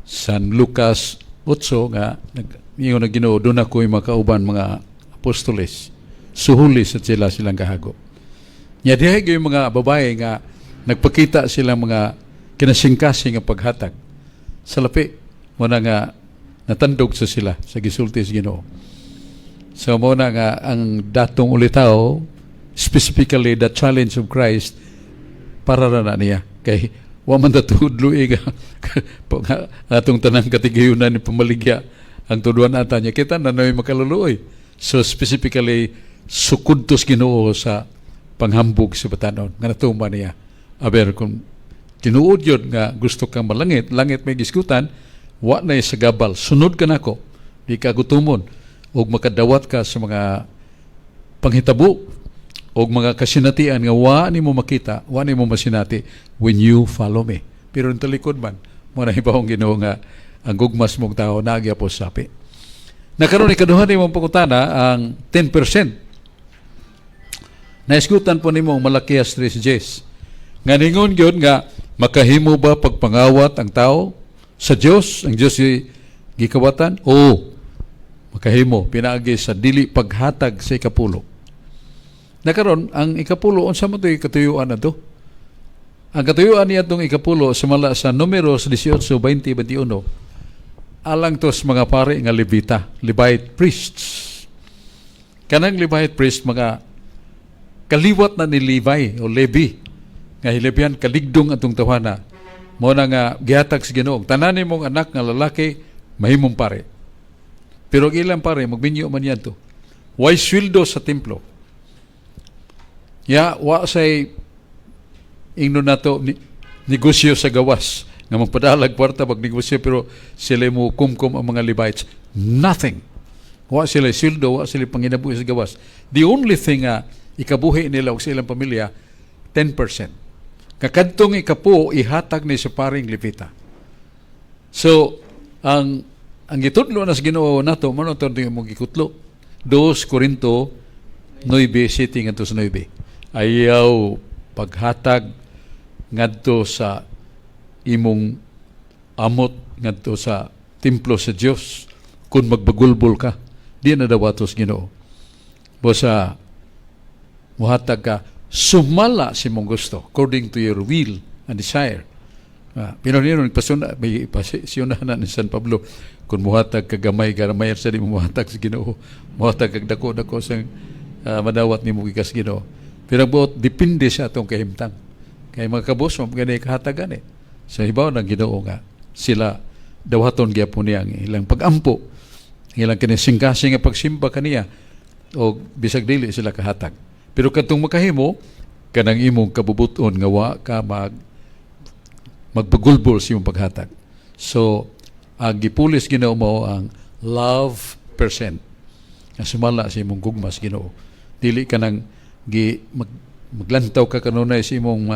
San Lucas 8 nga ingon ang Ginoo, doon ako'y makauban mga apostoles, suhuli sa sila silang kahago. Nya dihay yung mga babae nga nagpakita silang mga kinasingkasing nga paghatag sa lapi mo na nga natandog sa sila sa gisulti sa Ginoo. So mo na nga ang datong ulitaw, specifically the challenge of Christ, para ra na niya kay wa man tatudlo nga atong tanang katigayunan ni pamaligya ang tuduan ata niya kita na noy makaluluoy. So specifically sukod tos Ginoo sa panghambog sa batanon nga natuman niya. Aber kung tinuod yun nga gusto kang malangit, langit may gisgutan, wa na sa gabal, sunod ka nako, di ka gutumon ug makadawat ka sa mga panghitabo og mga kasinatian nga wa nimo makita, wa nimo masinati when you follow me. Pero ang talikod man, mo na hibawong Ginoo nga ang gugmas mong tao nagya po sapi. Nakaroon ikaduha nimo pangutana ang 10%. Naisgutan po nimo ang Malakias 3:10. Nga ningon gyud nga makahimo ba pagpangawat ang tao sa Dios, ang Dios si gikawatan? Oo. Makahimo pinaagi sa dili paghatag sa ikapulo. Nakaron ang ikapulo, unsa man to'y katuyuan na to? Ang katuyuan niya itong ikapulo sumala sa Numeros 18, 20, 21, alang to sa mga pari nga Levita, Levite priests. Kanang Levite priest, mga kaliwat na ni Levi o Levi, nga hilabihan kaligdong atong tawhana, mo na nga gihatag sa Ginoo, tanan mong anak nga lalaki mahimong pare. Pero ang ilang pare magminyo man yan to. Way sweldo sa templo. Ya, wa say ingno nato ni, negosyo sa gawas nga magpadalag kwarta pag negosyo, pero sila mo kumkum ang mga Levites. Nothing. Wa sila sweldo, wa sila panginabuhi sa gawas. The only thing nga ikabuhi nila og sa ilang pamilya, 10%. Kakadtong ikapo ihatag ni sa paring Levita. So, ang gitudlo na sa Ginoo nato mo to mo gikutlo. 2 Corinto 9:7 ngadto sa 9. Ayaw paghatag ngadto sa imong amot ngadto sa templo sa Dios kung magbagulbol ka, di na dawatos Ginoo. Bosa muhatag ka sumala sa imong gusto, according to your will and desire. Pero nino nagpasuna may ipasiyuna na ni San Pablo, kung muhatag ka gamay gamay sa di mo muhatag sa Ginoo, muhatag kag dako dako sa madawat nimo gikas Ginoo. Pero ang buot depende sa atong kahimtang, kay mga kabos mo gani kahatagan eh. Sa hibaw ng Ginoo nga sila dawaton gyapon niya ang ilang pagampo, ang ilang kinisingkasing nga pagsimba kaniya o bisag dili sila kahatag. Pero kadtong makahimo kanang imong kabubuton nga wa ka magbagulbol sa imong paghatag. So ang gipulis Ginoo mo ang love percent nga sumala sa imong gugma sa Ginoo. Dili ka nang maglantaw ka kanunay sa imong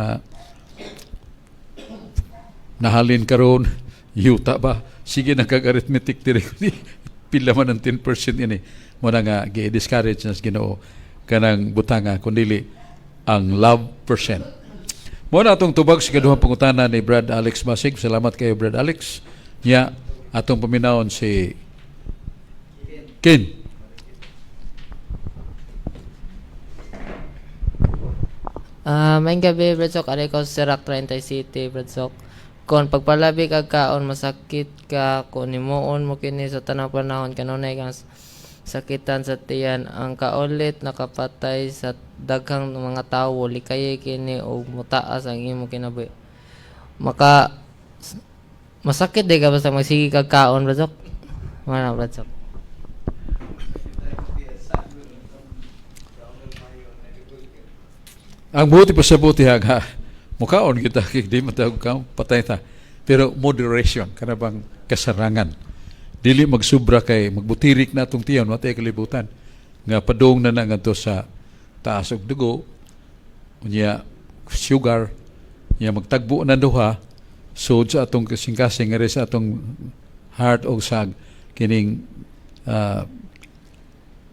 nahalin karon yuta ba, sige na kag arithmetic diri, pila man ang 10% ini. Mo na nga gi-discourage na sa Ginoo kanang butanga, kun dili ang love percent. Mo na atong tubag sa kaduhang pangutana ni Brad Alex Masig. Salamat kayo, Brad Alex. Nya atong paminawon si Ken. Ah, maayong gabi, Brad Sok. Aray ko sa Sirac 30 City, Brad Sok. Kung pagpalabi kag kaon, masakit ka, kung nimuon mo kini sa tanang panahon, kanunay kang sakitan sa tiyan. Ang kaolit nakapatay sa daghang mga tawo, likayay kini og mutaas ang imong kinabuhi. Maka masakit di ka basta magsige kag kaon, Brad Sok. Mana, Brad Sok? Ang buti pa sa buti ha, nga, mukaon kita, kay di matawag ka, patay ta. Pero moderation, kana bang kasarangan. Dili magsubra kay magbutirik na atong tiyan, watay kalibutan. Nga padung na na ngadto sa taas og dugo, unya sugar, unya magtagbo na duha, so sa atong kasing-kasing nga sa atong heart og sa kining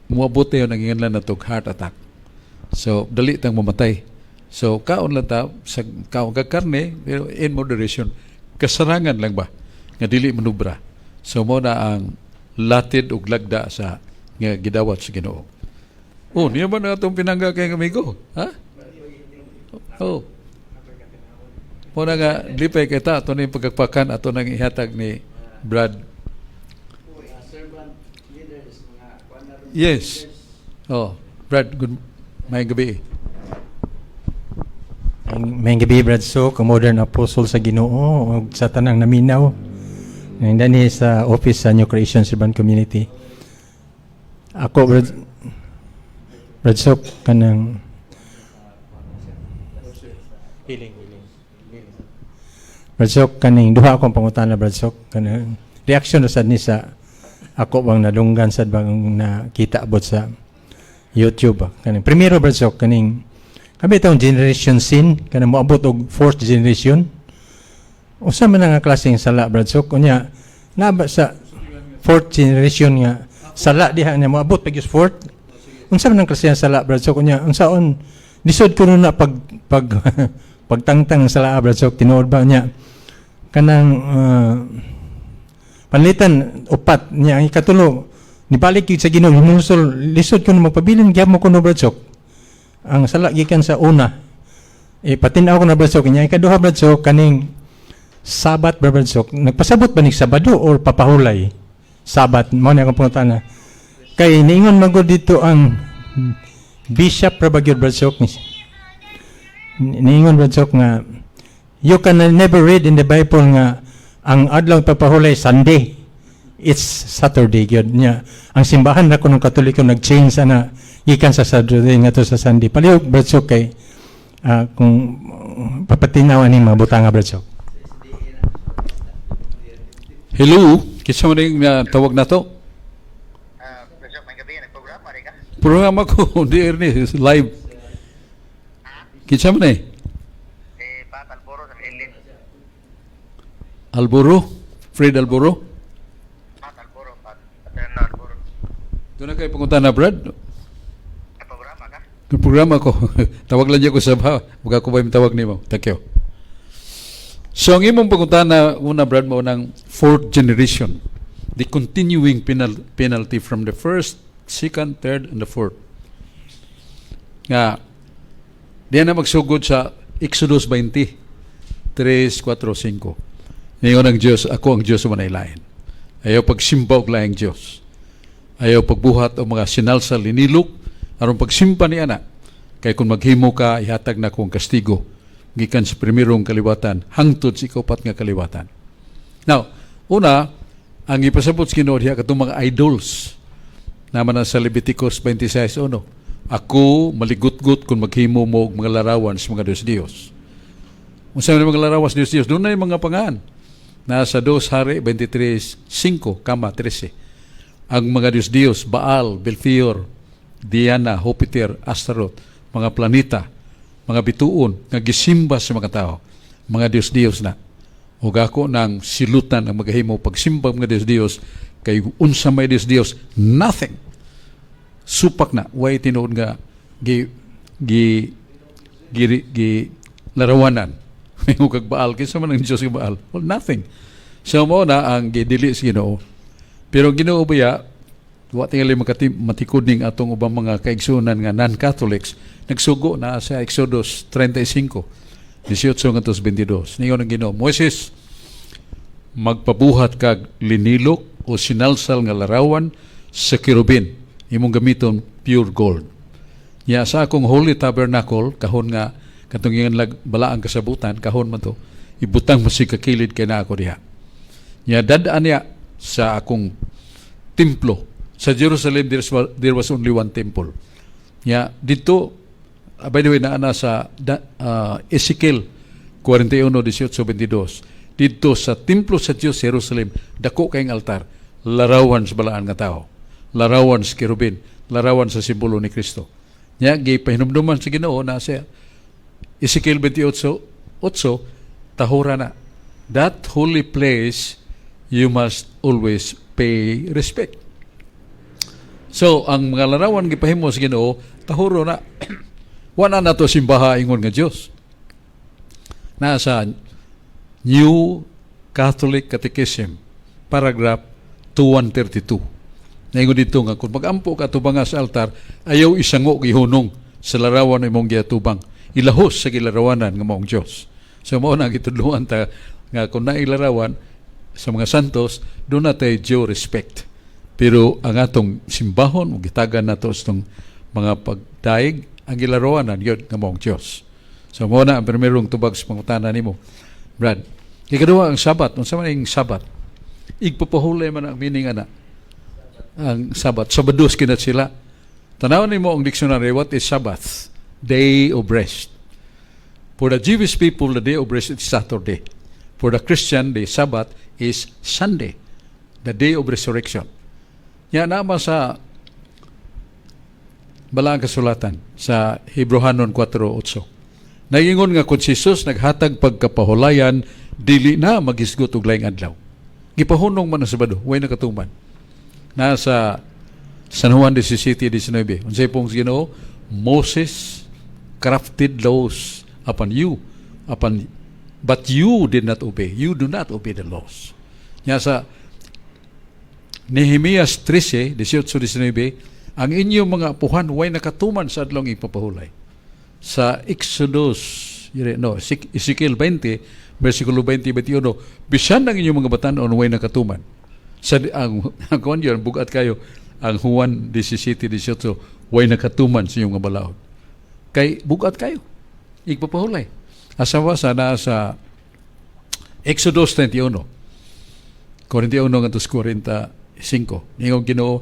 muabot na yun ang inganlan na tog heart attack. So, dali tang mamatay. So, kaon lang ta, sa kaon ka karne, pero in moderation. Kasarangan lang ba? Nga dili manubra. So, mo na ang latid ug lagda sa nga gidawat sa Ginoo. Oh, niya ba na atong pinangga kay amigo? Ha? Oh. Mo na nga lipay kay ta ato ning pagkapakan ato nang ihatag ni Brad. Yes. Oh, Brad, good may gabi. May gabi, Brad Sok, ang modern apostle sa Ginoo ug sa tanang naminaw. Nandani sa office sa New Creation Urban Community. Ako, Brad Sok, kanang healing, healing. Brad Sok, kaning duha akong pangutana, Brad Sok, kanang reaction na sad ni sa ako bang nadunggan sad bang nakita abot sa YouTube ba. Kaning primero, Brad Sok, kaning kami itong generation sin kanang moabot og fourth generation. Usa man nga klaseng sala, Brad Sok? Unya na ba sa fourth generation nga sala diha niya moabot pag fourth? Unsa man ang klase nga sala, Brad Sok? Unya unsaon lisod kuno na pag pag pagtangtang ang sala, Brad Sok, tinuod ba niya kanang panlitan upat niya ang ikatulo nibalik gyud sa Ginoo hinulsol, lisod kuno magpabilin gyud mo kuno, Brad Sok. Ang sala gikan sa una. Eh, patinaw ko na, Brad Sok. Nya ikaduha, Brad Sok, kaning Sabat ba, Brad Sok? Nagpasabot ba ni Sabado or papahulay? Sabat mao ni akong pangutana. Kay niingon man gud dito ang Bishop Rabagyod, Brad Sok, niingon, Brad Sok, nga you can never read in the Bible nga ang adlaw papahulay Sunday. It's Saturday gyud niya. Ang simbahan na kunong Katoliko nag-change ana gikan sa Saturday ngadto sa Sunday. Palihog, Brad Sok, kay kung papatinaw ani mga butanga, Brad Sok. Hello, kinsa man ning tawag na to? Brad Sok, maayong gabi, nagprograma rin ka? Programa ko, di ni live. Kinsa man eh? Si Pat Alboro sa Ilin. Alboro? Fred Alboro? Pat Alboro, Pat. Paterno Alboro. Doon na kayo punta na, Brad. Nagprograma ka? Yung programa ko, tawag lang niya ko sa ba. Huwag ako ba yung tawag nimo? Thank you. So, ang imong pangutana, una, Brad, mao ng fourth generation. The continuing penalty from the first, second, third, and the fourth. Nga, di na magsugod sa Exodus 20, 3, 4, 5. Ngayon ang Diyos, "Ako ang Diyos, walay lain. Ayaw pagsimba og laing Diyos. Ayaw pagbuhat og mga sinalsal linilok, aron pagsimba ni ana. Kay kung maghimo ka, ihatag na kong kastigo gikan sa primerong kaliwatan hangtod sa ikaupat nga kaliwatan." Now, una, ang ipasabot sa Ginoo diha katong mga idols naman na sa Leviticus 26:1. "Ako maligutgut kung maghimo mo og mga larawan sa mga Diyos-Diyos." Unsa man ang mga larawan sa Diyos-Diyos? Doon na yung mga pangan. Nasa 2 Hari 23:5, kama 13. Ang mga Diyos-Diyos, Baal, Belfior, Diana, Jupiter, Astaroth, mga planeta, mga bituon, nga gisimba sa mga tao, mga Diyos-Diyos na. Ug ako nang silutan ang maghimo pagsimba mga Diyos-Diyos, kay unsa may Diyos-Diyos? Nothing. Supak na, way tinuod nga gi gi gi, gi larawanan. May kag Baal, kinsa man ang Diyos nga Baal? Well, nothing. So mao na ang gidili sa Ginoo. Pero ang Ginoo baya, wa tingali matikod ning atong ubang mga kaigsunan nga non-Catholics, nagsugo na sa Exodus 35, 18 ngadto sa 22. Ningon ang Ginoo, "Moises, magpabuhat kag linilok o sinalsal nga larawan sa kerubin. Imong gamiton pure gold. Ya sa akong holy tabernacle, kahon nga katong ingon lag balaang kasabutan, kahon man to, ibutang mo si kakilid kay naa ako diha. Ya dad-an niya sa akong templo. Sa Jerusalem there was only one temple. Ya dito, by the way, naa na sa Ezekiel 41, 18, 22. Dito sa templo sa Dios sa Jerusalem, dako kayong altar, larawan sa balaan nga tao, larawan sa kerubin, larawan sa simbolo ni Kristo. Nya gipahinumduman sa Ginoo na sa Ezekiel 28, 8, tahura na. That holy place, you must always pay respect." So, ang mga larawan gipahimo sa Ginoo, tahuro na. Wala na to simbaha ingon nga Dios. Nasa New Catholic Catechism, paragraph 2132. Naingon dito nga kung magampo ka tubang sa altar, ayaw isango gihunong sa larawan imong giatubang. Ilahos sa gilarawanan nga maong Dios. So mao na gitudloan ta nga kung nailarawan sa mga santos, doon na tayo due respect. Pero ang atong simbahon, gitagan nato sa itong mga pagdaig, ang gilarawanan yun nga maong Dios. So mao na ang primerong tubag sa pangutana nimo, Brad. Ikaduha, ang Sabat. Unsa man ang Sabat? Igpapahulay man ang meaning ana. Ang Sabat. Sabados kinat sila. Tanawon nimo ang dictionary, what is Sabbath? Day of rest. For the Jewish people, the day of rest is Saturday. For the Christian, the Sabbath is Sunday, the day of resurrection. Ya naman sa Balaang Kasulatan sa Hebrohanon 4:8. Nagingon nga kung si Jesus naghatag pagkapahulayan, dili na magisgot og laing adlaw. Gipahunong man ang Sabado, way nakatuman. Nasa San Juan 17:19. Unsay pong Ginoo? "Moses crafted laws upon you, upon but you did not obey. You do not obey the laws." Nya sa Nehemias 13, 18-19, ang inyong mga apuhan way nakatuman sa adlong ipapahulay. Sa Exodus, yun, no, Ezekiel 20, versikulo 20, 21, bisan ang inyong mga batanon way nakatuman. Sa ang kuan yun, bugat kayo, ang Juan 17, 18, way nakatuman sa inyong mga balaod. Kay bugat kayo. Igpapahulay. Asawa sana sa Exodus 31, 41 ngadto 45. Ningon Ginoo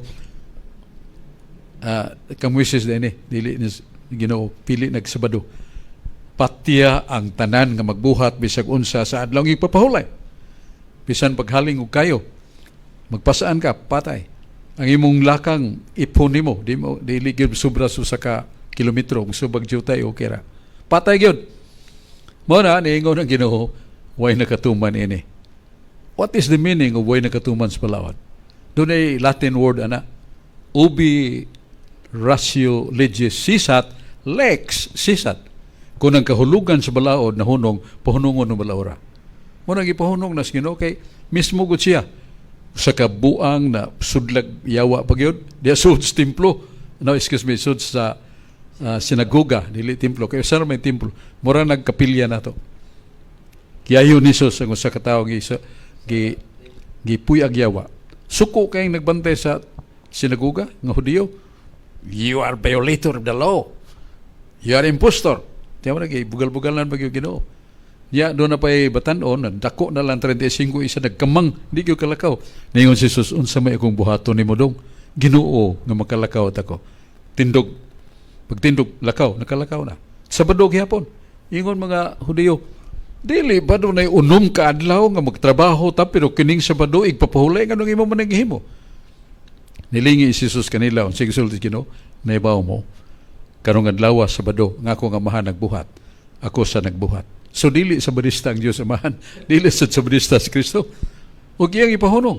kang Moises din eh, dili ni Ginoo pili nagsabado. Patya ang tanan nga magbuhat bisag unsa sa adlaw ipapahulay. Bisan paghaling og kayo, magpasaan ka, patay. Ang imong lakang ipon nimo, di mo dili gyud sobra sa usa ka kilometro, kung subag jutay okay ra. Patay gyud. Mao na niingon ang Ginoo, way nakatuman ini. What is the meaning of way nakatuman sa balaod? Dunay Latin word ana. Ubi ratio legis sisat, lex sisat. Kung ang kahulugan sa balaod na hunong, pahunungon ng balaora. Mao nang gipahunong na sa Ginoo kay mismo gud siya sa kabuang na sudlag yawa pa gyud diya sud sa templo, no, excuse me, sud sa sinagoga, dili templo kay sa may templo mura nagkapilya nato. Kiayo ni Jesus ang usa ka tawo gi gi gipuyag yawa. Suko kay nagbantay sa sinagoga nga Hudiyo. "You are violator of the law. You are impostor." Tiyan mo na bugal-bugalan pa gyud Ginoo. Ya, doon na pa'y batanon, dako na lang 35 isa nagkamang, di gyud kalakaw. Ningon si Jesus, "Unsa may akong buhaton nimo dong?" "Ginoo, nga makalakaw ako." Tindog. Pagtindog, lakaw, nakalakaw na. Sabado gihapon. Ingon mga Hudiyo, "Dili ba dunay 6 ka adlaw nga magtrabaho ta, pero kining Sabado igpapahulay, nganong imo man gihimo?" Nilingi si Jesus kanila, unsay gisulti Ginoo? "Naibaw mo karong adlaw Sabado nga ako nga Amahan nagbuhat, ako sa nagbuhat." So dili Sabadista ang Dios Amahan, dili sa Sabadista si Kristo. Ug iyang ipahunong.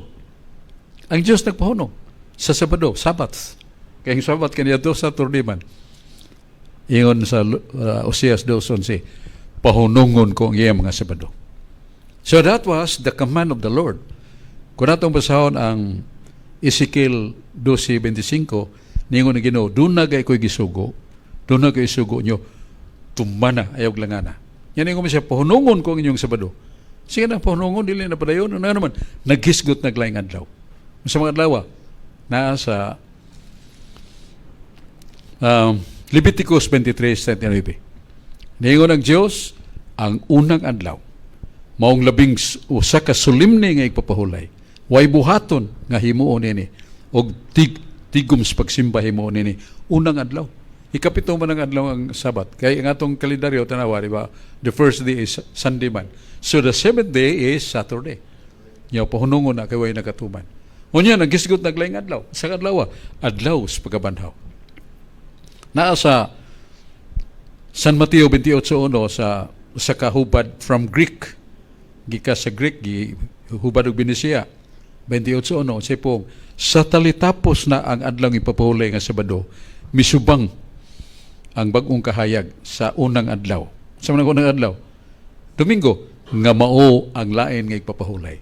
Ang Dios nagpahunong sa Sabado, Sabbath. Kay ang Sabbath kaniadto Saturday man. Ingon sa Oseas 2:11, pahunungon ko ang iyang mga Sabado. So that was the command of the Lord. Kung atong basahon ang Ezekiel 12:25, ningon ng Ginoo, "Duna gay ko'y gisugo, duna ko'y isugo nyo, tumana, ayaw langana." Yan ingon siya, "Pahunungon ko ang inyong Sabado." Sige na, pahunungon, dili na padayon. Ano naman, naghisgot naglaing adlaw. Sa mga adlaw, naa sa Leviticus 23:39. Ningon ang Diyos, ang unang adlaw, maong labing usa ka solemne nga igpapahulay. Way buhaton nga himuon nini og tigom sa pagsimba himuon nini. Unang adlaw. Ikapito man ang adlaw ang Sabat. Kay ang atong kalendaryo, tanawa, di ba? The first day is Sunday man. So the seventh day is Saturday. Nya pahunungon na kay way nakatuman. Unya naghisgot naglaing adlaw. Sa adlaw, adlaw sa pagkabanhaw. Naa sa San Mateo 28:1 sa kahubad from Greek, gika sa Greek, gi hubad og Binisaya. 28:1 say pong sa talitapos na ang adlaw ipapahulay nga Sabado, misubang ang bag-ong kahayag sa unang adlaw. Sa mga unang adlaw, Domingo, nga mao ang lain nga ipapahulay.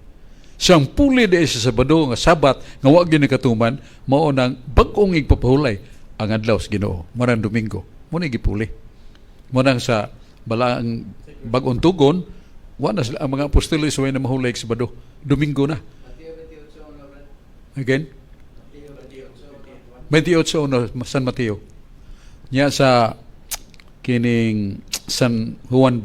So ang puli di sa Sabado nga Sabat nga wa gyud nakatuman, mao nang bag-ong igpapahulay ang adlaw sa Ginoo. Mao nang Domingo. Mao ni gipuli. Mao nang sa balaang bag-ong tugon, wa na sila, ang mga apostoles way na mahulay sa Sabado. Domingo na. Again? 28:1, San Mateo. Nya sa kining San Juan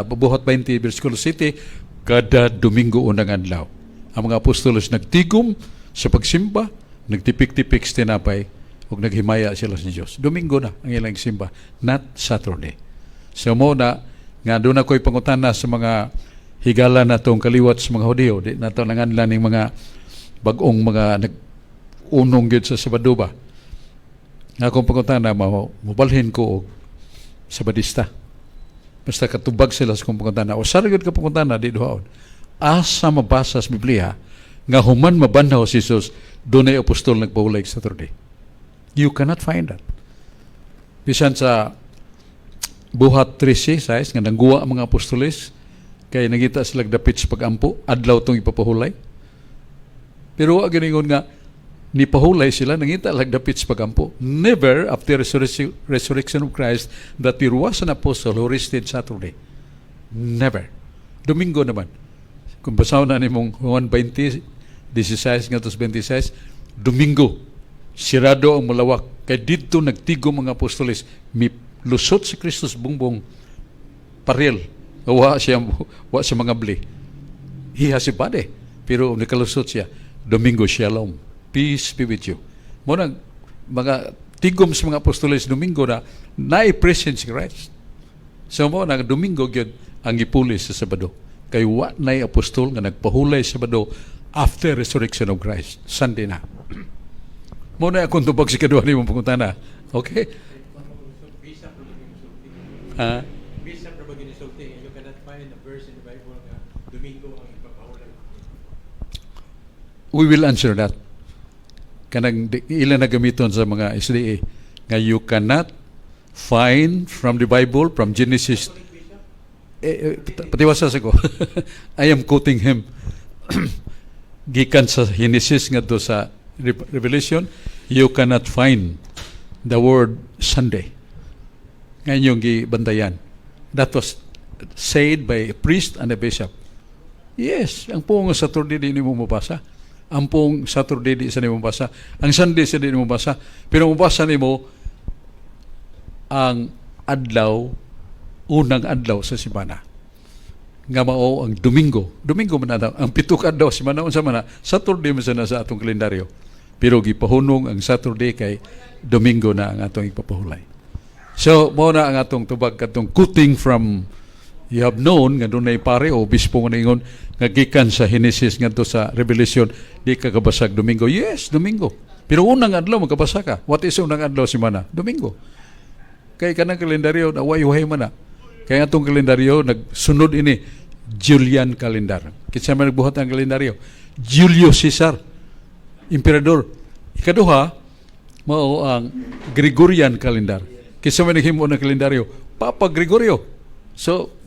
Buhat 20 versikulo 7, kada Domingo unang adlaw ang mga apostolos nagtigom sa pagsimba, nagtipik-tipik sa tinapay ug naghimaya sila sa Dios. Domingo na ang ilang simba, not Saturday. So mo na nga doon ako'y pangutana sa mga higala natong kaliwat sa mga Hudiyo, di nato nanganlan ning mga bag-ong mga nag-unong gyud sa Sabado ba. Nga akong pangutana, mobalhin ko og Sabadista. Basta katubag sila sa akong pangutana. O sa gyud ka pangutana, di duhaon. Asa mabasa sa Biblia nga human mabanhaw si Jesus, dunay apostol nagpahulay sa Saturday? You cannot find that. Bisan sa Buhat 13, nga nangguwa ang mga apostoles, kay nangita sila dapit sa pagampo, adlaw tong ipapahulay. Pero wa giningon nga Ni pahulay sila, nangita lag dapit sa pagampo. Never after resurrection of Christ that there was an apostle who rested Saturday. Never. Domingo naman. Kung basahon na nimong Juan 20, 16 ngadto sa 26, Domingo, sirado ang malawak. Kay didto nagtigom mga apostoles, mi lusot si Kristus bungbong paril. Wa siya mga bli. He has a body. Pero nakalusot siya. Domingo, shalom. Peace be with you. Mao nang mga tigom sa mga apostoles Domingo na naay presence si Christ. So mao nang Domingo gyud ang gipuli sa Sabado. Kay wa nay apostol nga nagpahulay sa Sabado after resurrection of Christ. Sunday na. Mao na akong tubag sa kaduha nimong pangutana. Okay? Ha? Bishop ra ba ginisulti, you cannot find a verse in the Bible nga Domingo ang ipapahulay. We will answer that. Kanang ila na gamiton sa mga SDA nga you cannot find from the Bible, from Genesis. Eh, patiwasa sa ko. I am quoting him. Gikan sa Genesis ngadto sa Revelation, you cannot find the word Sunday. Ngayon yung gibantayan. That was said by a priest and a bishop. Yes, ang puong Saturday di nimo mabasa. Ang puong Saturday di sa nimo mabasa. Ang Sunday sa di nimo mabasa. Pero mabasa nimo ang adlaw, unang adlaw sa simana. Nga mao ang Domingo. Domingo man na ang pito ka adlaw simana. Unsa man na? Saturday man sana sa atong kalendaryo. Pero gipahunong ang Saturday kay Domingo na ang atong ipapahulay. So, mao na ang atong tubag katong quoting from you have known nga dunay pare o obispo nga ningon nga gikan sa Genesis ngadto sa Revelation di ka kabasag Domingo. Yes, Domingo. Pero unang adlaw magkabasa ka. What is unang adlaw simana? Domingo. Kay kanang kalendaryo na way man na. Kaya atong kalendaryo nagsunod ini Julian calendar. Kinsa man nagbuhat ang kalendaryo? Julio Caesar, emperador. Ikaduha, mao ang Gregorian calendar. Kinsa man naghimo ng kalendaryo? Papa Gregorio. So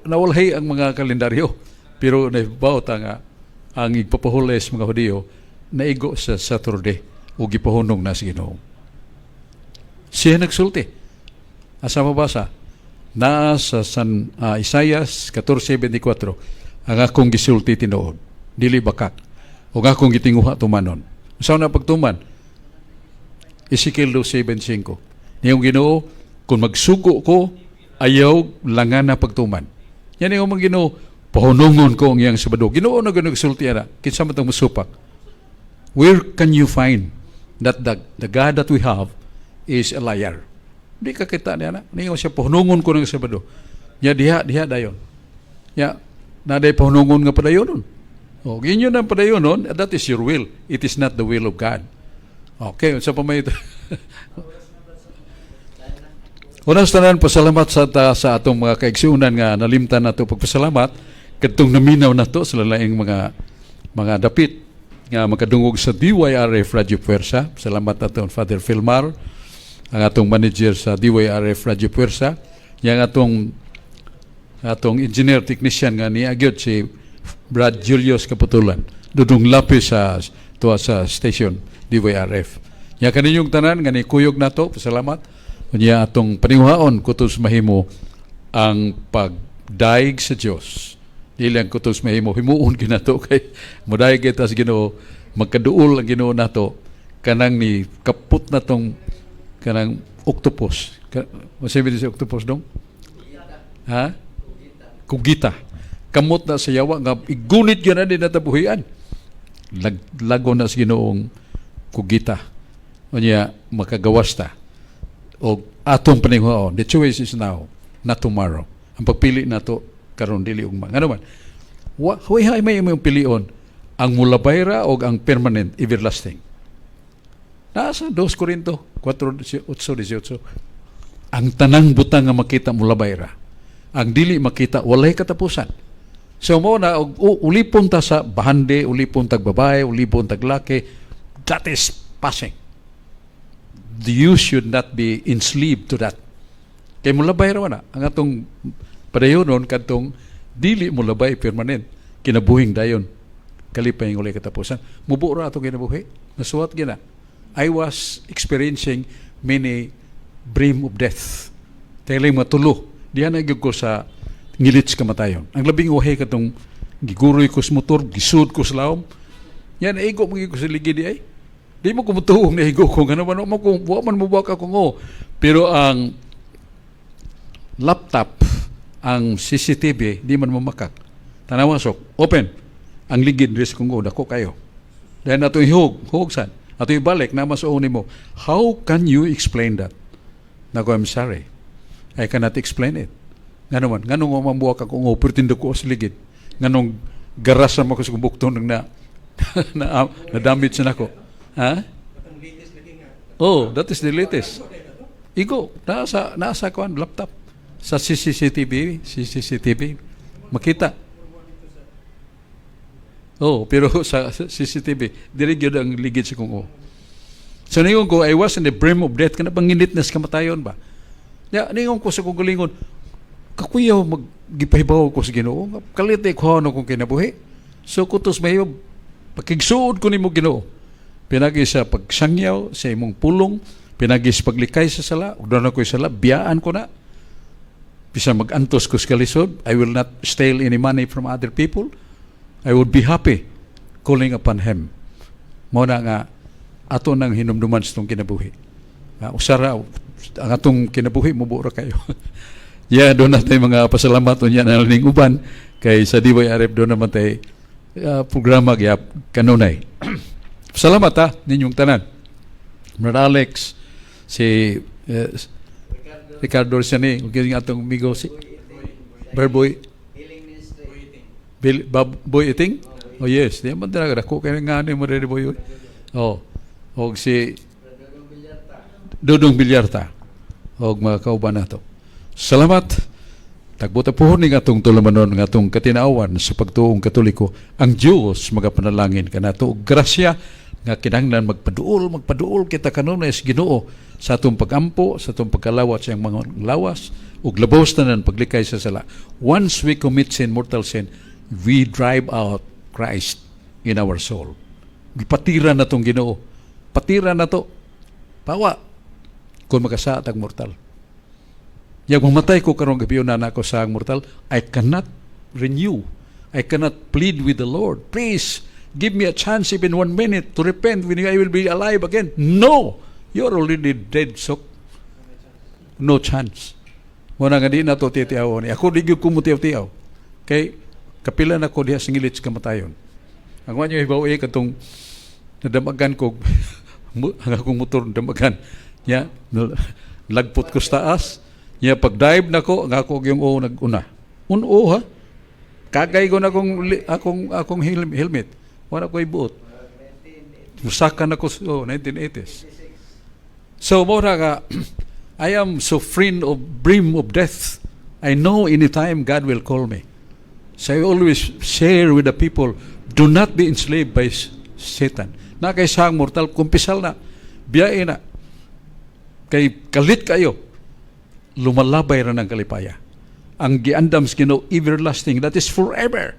nawalhay ang mga kalendaryo. Pero nahibaw ta nga ang igpapahulay sa mga Hudiyo naigo sa Saturday o gipahunong na sa Ginoo. Siya nagsulti. Asa mabasa? Naa sa Isaias 14:24, "Ang akong gisulti tinuod, dili bakak. Ug akong gitinguha tumanon." Sa na pagtuman? Ezekiel 12:25. Niyong Ginoo, "Kung magsugo ko, ayaw langan na pagtuman." Yan yung mga Ginoo, "Pahunungon ko ang iyang Sabado." Ginoo na nagsulti ana. Kinsa man tong musupak? Where can you find that the God that we have is a liar? Di ka kita niya na. Niyo siya, "Pahunungon ko ng Sabado." Nya diha, diha dayon. Ya, naday pahunungon nga padayon nun. O, inyo na padayon nun, that is your will. It is not the will of God. Okay, unsa pa may ito? Unang sa tanan, pasalamat sa atong mga kaigsuonan nga nalimtan nato pagpasalamat kadtong naminaw nato sa laing mga dapit nga makadungog sa DYRF Radio Puwersa. Salamat atong Father Filmar, ang atong manager sa DYRF Radio Puwersa, yang atong engineer technician nga niagyod si Brad Julius Kaputulan dudong lapis sa tuwa sa station DYRF. Nya kaninyong tanan nga nikuyog nato, pasalamat. Unya atong paninguhaon kutob mahimo ang pagdayeg sa Dios. Dili ang kutob mahimo, himuon ginato kay modayeg kita sa Ginoo, magkaduol ang Ginoo nato kanang ni kaput na tong kanang octopus. Masabi sa octopus dong? Ha? Kugita. Kamot na sa yawa nga igunit yun na din natabuhian. Laglago na sa Ginoong kugita. Unya makagawas ta. O atong paninghuaon. The choice is now, not tomorrow. Ang pagpili nato karon, dili ugma. Ngano man? Wa huy hay may imong pilion ang mulabay ra o ang permanent, everlasting. Nasa 2 Corinto 4, 8, 18. Ang tanang butang nga makita mulabay ra. Ang dili makita walay katapusan. So mo na og ulipon ta sa bahandi, ulipon tag babae, ulipon tag laki, that is passing. You should not be enslaved to that. Kay mulabay ra na. Ang atong padayonon kadtong dili mulabay, permanent kinabuhing dayon. Kalipay nga walay katapusan. Mubo ra atong kinabuhi. Nasuwat gina. I was experiencing many brim of death. Tele matulo. Diyan na gyud ko sa ngilit sa kamatayon. Ang labing uhay katong giguroy ko sa motor, gisud ko sa lawom. Yan, igo mo ko sa ligi di ay. Di mo kumutuong na igo ko. Ngano man mo kung wa man mo baka ko ngo. Pero ang laptop, ang CCTV, di man mamakak. Tanawa sok, open. Ang ligid risk kung dako kayo. Then ato ihug, hug sad. Ato ibalik na mas mo. How can you explain that? Nako, I'm sorry. I cannot explain it. Ngano man, nganong mambuak ako ngo pertindo ko sa ligid. Nganong garas na ko sa bukton na na, na damage na nako. Ha? Oh, that is the latest. Igo, nasa kuan laptop sa CCTV, CCTV makita. Oh, pero sa CCTV, diri gyud ang ligid sa kong. So ningon ko, I was in the brim of death, kana bang nginit na sa kamatayon ba? Ya, ningon ko sa kong galingon, kakuyaw maggipahibaw ko sa Ginoo, kalit ko ano kong kinabuhi. So kutos mayo, pakigsuod ko nimo, Ginoo. Pinagi sa pagsangyaw sa imong pulong, pinagi sa paglikay sa sala, ug doon ako sala, biyaan ko na. Bisan mag-antos ko sa kalisod, I will not steal any money from other people. I would be happy calling upon Him. Mao na nga ato nang hinumduman sa itong kinabuhi. Usara ang atong kinabuhi, mubo ra kayo. Yeah, doon natin mga pasalamat unya na ning uban kay sa DYRF doon naman tay programa gyap kanunay. Salamat ha ninyong tanan. Brother Alex, si Ricardo Sani, ug yung atong amigo si Berboy Bill, Bob, Boy Iting? Oh yes, di man talaga dako kay nga ni mo diri, Boy. Oh. Og si Dudong Bilyarta og mga kauban nato. Salamat. Tagbot puhon ning atong tulumanon nga atong katinawan sa pagtuong Katoliko. Ang Dios magapanalangin kanato og grasya nga kinahanglan magpaduol, magpaduol kita kanunay sa Ginoo sa atong pagampo, sa atong pagkalawat sa iyang mga lawas ug labaw sa tanan paglikay sa sala. Once we commit sin, mortal sin, we drive out Christ in our soul. Gipatira na tong Ginoo. Patira na to. Pawa kung makasa tag mortal. Yang mamatay ko karong gabi na nako sa mortal, I cannot renew. I cannot plead with the Lord. "Please, give me a chance, even one minute, to repent when I will be alive again." No! You're already dead, so no chance. Mao na nga di na to titiaw ni. Ako di gyud ko mutiyaw-tiyaw. Kay kapila na ko diha sa ngilit sa kamatayon. Ang wa niyo hibaw eh katong nadamagan ko ang akong motor damagan. Ya, lagpot ko sa taas. Ya, pag dive nako ang ako yung o nag-una. Uno ha. Kagay ko na akong helmet. Wala ko ibuot. Musakan ako oh, 1980s. So mo na nga I am so friend of brim of death. I know anytime God will call me. So I always share with the people, do not be enslaved by Satan. Na kay sang mortal, kumpisal na, biyae na. Kay kalit kayo, lumalabay ra ng kalipaya. Ang giandam sa Ginoo everlasting, that is forever.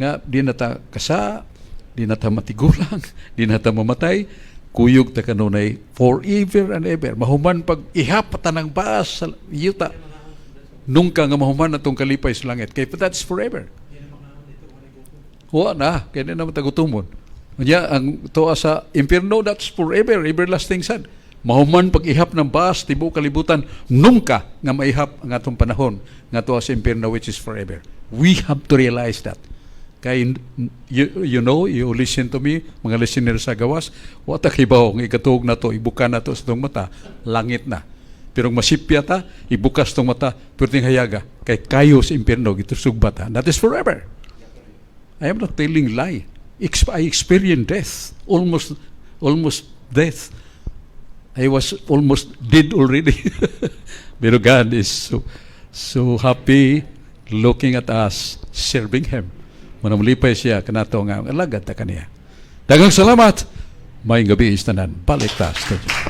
Nga di na ta kasa, di na ta matigulang, di na ta mamatay, kuyog ta kanunay forever and ever. Mahuman pag ihap tanang baas sa yuta. Nungka nga mahuman atong kalipay sa langit. Kay that's forever. Wa na, kaya na naman tagutumon. Unya, ang tuwa sa impierno, that's forever, everlasting sad. Mahuman pag ihap ng baas, tibuok kalibutan, nungka nga maihap ang atong panahon nga tuwa sa impierno, which is forever. We have to realize that. Kay you listen to me, mga listener sa gawas, wa ta kibaw nga ikatuog na to, ibuka na to sa tong mata, langit na. Pero masipya ta, ibukas tong mata, perting hayaga, kay kayo sa impierno, gitusugba ta. That is forever. I am not telling lie. I experienced death, almost death. I was almost dead already. Pero God is so, so happy looking at us serving Him. Manamulipay siya kanato nga alagad ta kaniya. Daghang salamat. Maayong gabii tanan. Balik ta sa studio.